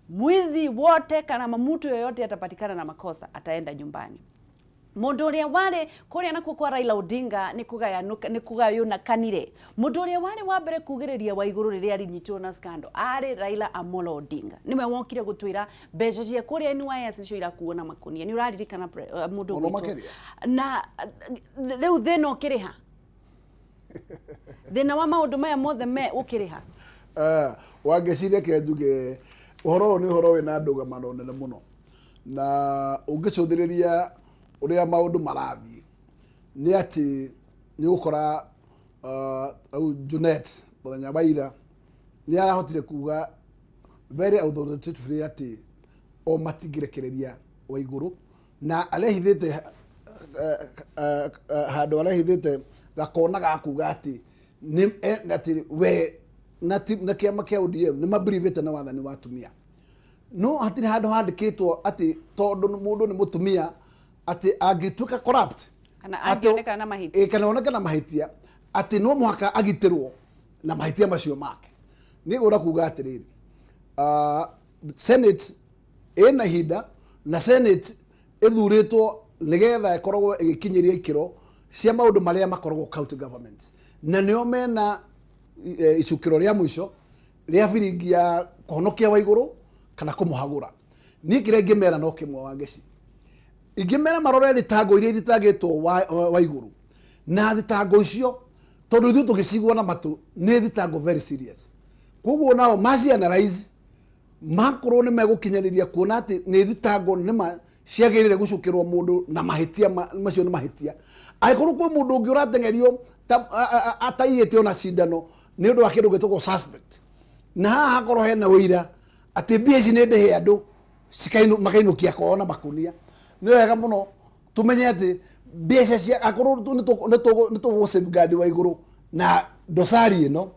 mwizi wote kana mtu yoyote atapatikana na makosa ataenda nyumbani." Mundu uria wari kuria nakuo kwa Raila Odinga nĩ kũgayũkanire. Mundu uria wari wa mbere kugĩrĩria Waigũrũ rĩrĩa arinyitwo na scandal arĩ Raila Amolo Odinga. Nĩwe wokire gũtwĩra mbeca cia kũrĩa NYS nĩcio irakuo na makunia. Nĩ ũraririkana mũndũ Mũno ũgwĩtwo? Makĩria. Na rĩu thĩna ũkĩrĩha, thĩna wa maũndũ maya mothe me ũkĩrĩha? Wangeci, reke njuge ũhoro ũyũ nĩ ũhoro wĩna ndũgamano nene mũno, na ũngĩcũthĩrĩria ũrĩa maũndũ marathiĩ nĩ atĩ nĩ ũgũkora rĩu Junet mũthenya wa ira nĩ arahotire kuga very authoritatively atĩ o matingĩrekereria Waigũrũ, na arehithĩte handũ arehithĩte gakona ga kuga atĩ atĩ we na kĩama kĩa ODM nĩ mabirivĩte na wathani wa atumia. No hatirĩ handũ handĩkĩtwo atĩ tondũ mũndũ nĩ mũtumia atĩ angĩtuĩka corrupt Kana angĩonekana na mahĩtia. Kana oneke na mahĩtia atĩ no mũhaka agitĩrwo na mahĩtia macio make. Nĩ ngwenda kuga atĩrĩrĩ, Senate ĩna ihinda, na Senate ĩthurĩtwo nĩgetha ĩkoragwo ĩgĩkinyĩria ikĩro cia maũndũ marĩa makoragwo county government, na nĩo mena icukĩro rĩa mũico rĩa biringi ya kũhonokia Waigũrũ kana kũmũhagũra. Niĩ kĩrĩa ingĩmera no kĩmwe, Wangeci, ingĩmera marore thitango iria ithitangĩtwo Waigũrũ, na thitango icio, tondũ ithuĩ tũgĩcigua na matũ, nĩ thitango very serious. Koguo nao maci analyze. Makorwo nĩ megũkinyanĩria kuona atĩ nĩ thitango nĩma ciagĩrĩire gũcukĩrwo mũndũ na mahĩtia macio nĩ mahĩtia. Angĩkorwo kwĩ mũndũ ũngĩ ũrateng'erio ataiyĩte ona cindano nĩ ũndũ wa kĩndũ gĩtagwo suspect, na haha hakorwo hena ũira atĩ mbia ici nĩ ndĩhe andũ makainũkia kwao na makunia, nĩ wega mũno tũmenye atĩ mbeca cia akorwo nĩ tũgũ safeguard wa igũrũ na dosari ĩno,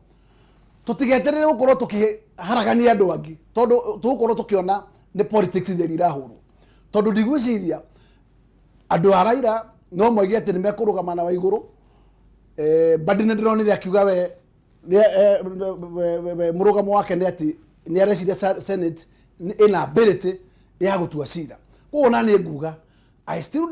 tũtigeterere gũkorwo tũkĩharagania andũ angĩ, tondũ tũgũkorwo tũkĩona nĩ politics theri irahũrwo. Tondũ ndigwĩciria andũ a Raila no moige atĩ nĩ mekũrũgama na Waigũrũ. Mbadi nĩ ndĩronire akiuga we mũrũgamo wake nĩ atĩ nĩ areciria Senate ĩna ability ya gũtua cira. Koguo na niĩ nguga I still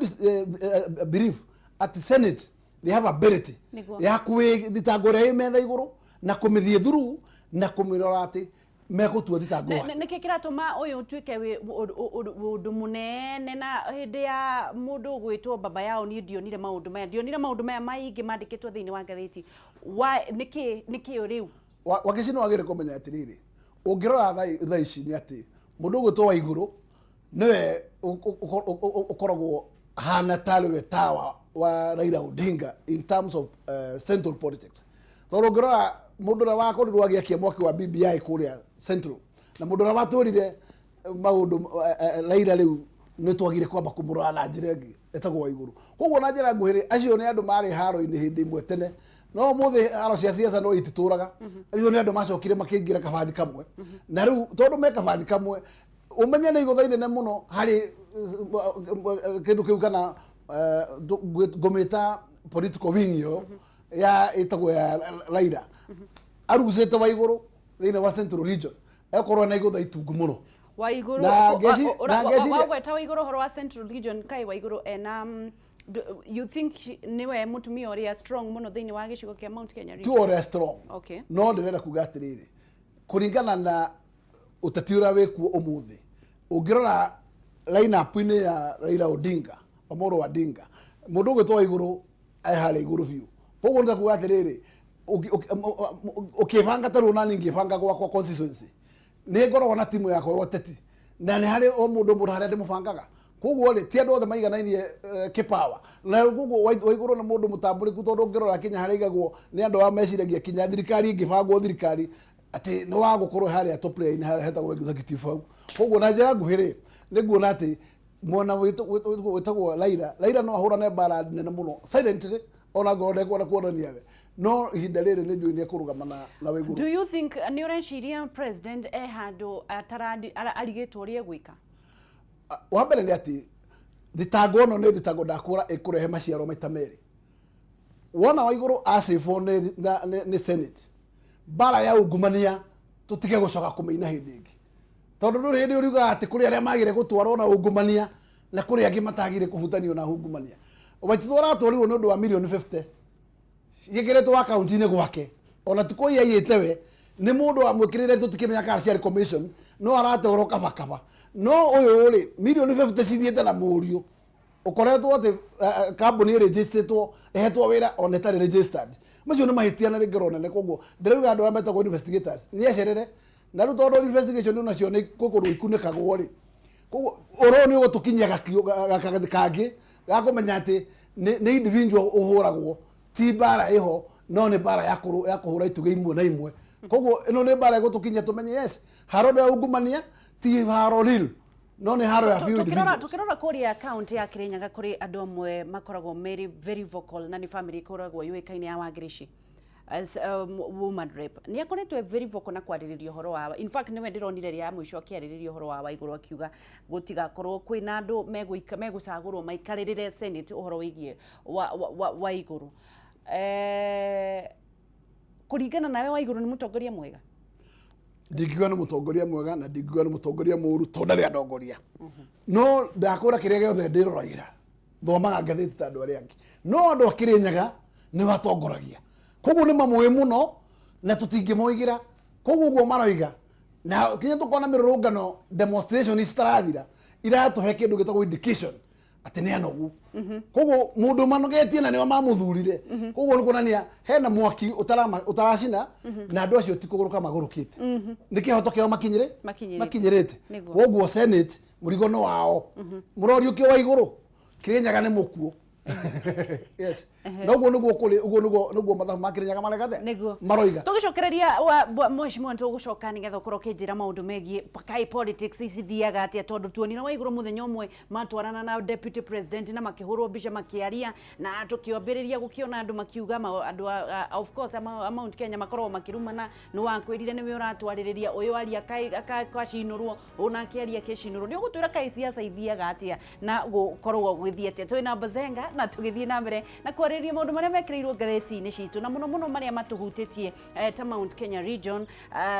believe atĩ Senate, they have ability ya kwĩ thitango ĩrĩa ĩ metha igũrũ na kũmĩthiĩ through na kũmĩrora atĩ megũtua thitango atĩ. Nĩkĩ kĩratũma ũyũ ũtuĩke ũndũ mũnene? Na hĩndĩ ya mũndũ ũgwĩtwo baba yao, niĩ ndionire maũndũ maya, ndionire maũndũ maya maingĩ mandĩkĩtwo thĩinĩ wa ngathĩti. Nĩkĩ nĩkĩ rĩu? Wakici nĩ wagĩrĩire kũmenya atĩrĩrĩ, ũngĩrora thaa ici nĩ atĩ mũndũ ũgwĩtwo Waigũrũ nĩwe ũkoragwo hana tarĩ we tawa wa Raila Odinga in terms of central politics, tondũ ũngĩrora mũndũ ũrĩa wakorirwo agĩakia mwaki wa BBI kũrĩa central na mũndũ ũrĩa watwĩrire maũndũ Raila rĩu nĩ twagire kwamba kũmũrora na njĩra ĩngĩ etagwo Waigũrũ. Koguo na njĩra nguhĩ rĩ, acio nĩ andũ marĩ haro-inĩ hĩndĩ ĩmwe tene, no ũmũthĩ haro cia siasa no ititũraga. Acio nĩ andũ macokire makĩingĩra kabathi kamwe, na rĩu tondũ me kabathi kamwe, ũmenye nĩ igũtha inene mũno harĩ kĩndũ kĩu kana ngũmĩta political wing ĩyo ya ĩtagwo ya Raila. Arucĩte Waigũrũ thĩinĩ wa Central Region, ekorwo na igũtha itungu mũno. Waigũrũ Na ngeciria- wagweta Waigũrũ ũhoro wa Central Region, kaĩ Waigũrũ ena you think nĩwe mũtumia ũrĩa strong mũno thĩinĩ wa gĩcigo kĩa Mount Kenya ti region? Ũrĩa strong, no ndĩrenda kuga atĩrĩrĩ, kũringana na ũteti ũrĩa wĩkuo ũmũthĩ, ũngĩrora line-up-inĩ ya Raila Odinga, Omolo Odinga, mũndũ ũgwĩtwo Waigũrũ e harĩa igũrũ biũ. Koguo nĩ ta kuga atĩrĩrĩ, ũkĩbanga ta rĩu nani ngĩbanga gwakwa constituency, nĩ ngoragwo na timu yakwa ya ũteti na nĩ harĩ o mũndũ mũndũ harĩa ndĩmũbangaga. Koguo rĩ, ti andũ othe maiganainie kĩpawa. Na koguo Waigũrũ nĩ mũndũ mũtambũrĩku, tondũ ũngĩrora kinya harĩa aigagwo nĩ andũ a meciragia kinya thirikari ĩngĩbangwo thirikari atĩ nĩ wa gũkorwo harĩa top layer-inĩ harĩa hetagwo executive hau. Koguo na njĩra nguhĩ rĩ, nĩ nguona atĩ mwena wĩtagwo Raila no ahũrane mbara nene mũno silently, ona ngorwo ndekwenda kuonania we, no ihinda rĩrĩ nĩ njũĩ nĩ ekũrũgama na Waigũrũ. Do you think, nĩ ũreciria president e handũ arigĩtwo ũrĩa egwĩka? Wa mbere nĩ atĩ thitango ĩno nĩ thitango ndakũra ĩkũrehe maciaro maita merĩ. Wona Waigũrũ acĩbwo nĩ Senate, mbara ya ungumania tũtige gũcoka kũmĩina hĩndĩ ĩngĩ, tondũ ndũrĩ hĩndĩ ũriugaga atĩ kũrĩ arĩa magĩrĩire gũtwarwo na ungumania na kũrĩ angĩ matagĩrĩire kũhutanio na ungumania. Waititũ aratwarirwo nĩ ũndũ wa mirioni 50 ciĩkĩrĩtwo akaunti-inĩ gwake, ona ti kũiya aiyĩte, we nĩ mũndũ wamwĩkĩrĩre, tũtikĩmenya kana ciarĩ commission, no aratwarwo kabakaba. No ũyũ rĩ, mirioni 50 cithiĩte na mũriũ ũkoretwo atĩ kambuni ĩrĩnjĩstĩtwo ĩhetwo wĩra ona ĩtarĩ registered. Macio nĩ mahĩtia na rĩngĩ nene. Koguo ndĩrauga andũ arĩa metagwo investigators nĩ ecerere na rĩu, tondũ investigation onacio nĩ kwĩ kũndũ ikunĩkagwo rĩ. Koguo ũhoro ũyũ nĩ ũgũtũkinyia gakathi kangĩ ga kũmenya atĩ nĩ individual ũhũragwo, ti mbara ĩho, no nĩ mbara ya kũhũra itugĩ imwe na imwe. Koguo ĩno nĩ mbara ĩgũtũkinyia tũmenye, yes, haro ya ungumania ti haro real, no nĩ haro ya few Tukirora individuals. Tukirora kuria kaunti ya Kirinyaga, kuri andu amwe makoragwo very very vocal na ni family ikoragwo yũĩkaine ya Wangirici as woman rep. Nĩ akoretwo e very vocal na kwarĩrĩria ũhoro wa, in fact nĩwe ndĩronire rĩa mũico akĩarĩrĩria ũhoro wa Waigũrũ, akiuga gũtigakorwo kwĩna andũ megũcagũrwo maikarĩrĩre Senate ũhoro wĩgiĩ wa Waigũrũ. Kũringana nawe, Waigũrũ nĩ mũtongoria mwega? Ndingiuga nĩ mũtongoria mwega na ndingiuga nĩ mũtongoria mũru, tondũ ndarĩ andongoria. No ndakwĩra kĩrĩa gĩothe ndĩroragĩra, thomaga ngathĩti ta andũ arĩa angĩ, no andũ a Kĩrĩnyaga nĩ watongoragia, koguo nĩ mamũĩ mũno na tũtingĩmoigĩra. Koguo ũguo maroiga na kinya tũkona mĩrũrũngano, demonstration citarathira, iratũhe kĩndũ gĩtagwo indication. Atĩ nĩ anogu, koguo mũndũ manogetie na nĩo mamuthurire, koguo nĩ kuonania hena mwaki ũtaracina na andũ acio ti kũgũrũka magũrũkĩte, nĩ kĩhoto kĩao makinyĩrĩ. Makinyĩrĩte. Makinyĩrĩte. Nĩguo. Koguo Senate mũrigo nĩ wao, mũroriũkio wa igũrũ Kĩrĩnyaga nĩ mũkuũ, yes, na ũguo nĩguo kũrĩ, ũguo nĩguo mathabu ma Kĩrĩnyaga maregathe Nĩguo. maroiga. Tũgĩcokereria mheshimiwa, tũgũcoka nĩgetha ũkorwo ũkĩnjĩra maũndũ megiĩ kai politics cithiaga atĩa, tondũ tuonire Waigũrũ mũthenya ũmwe matwarana na deputy president na makĩhũrwo mbica makĩaria, na tũkĩambĩrĩria gũkĩona andũ makiuga andũ of course a Mount Kenya makoragwo makĩrumana, nĩ wakwĩrire nĩwe ũratwarĩrĩria ũyũ aria kacinũrwo ona akĩaria kĩcinũrwo. Nĩ ũgũtwĩra kaĩ siasa ithiaga atĩa na gũkorwo gũgĩthiĩ atĩa. Twĩ na Bazenga na tũgĩthiĩ na mbere na kwarĩrĩria maũndũ marĩa mekĩrĩirwo ngathĩti-inĩ citũ, na mũno mũno marĩa matũhutĩtie ta Mount Kenya region,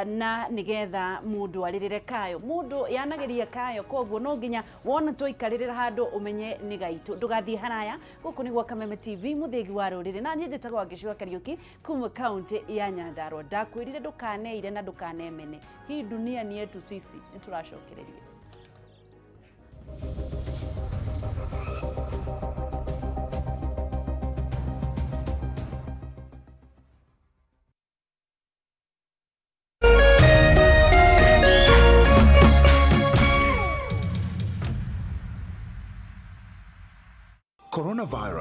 na nĩgetha mũndũ arĩrĩre kayo, mũndũ yanagĩria kayo, koguo no nginya wona twaikarĩrĩra handũ ũmenye nĩ gaitũ. Ndũgathiĩ haraya, gũkũ nĩ gwa Kameme TV, mũthĩgi wa rũrĩrĩ, na niĩ njĩtagwo Wangeci wa Kariũki kuma kaunti ya Nyandarua. Ndakwĩrire ndũkaneire na ndũkanemene, hii dunia ni yetu sisi. Nĩ tũracokereria. Coronavirus.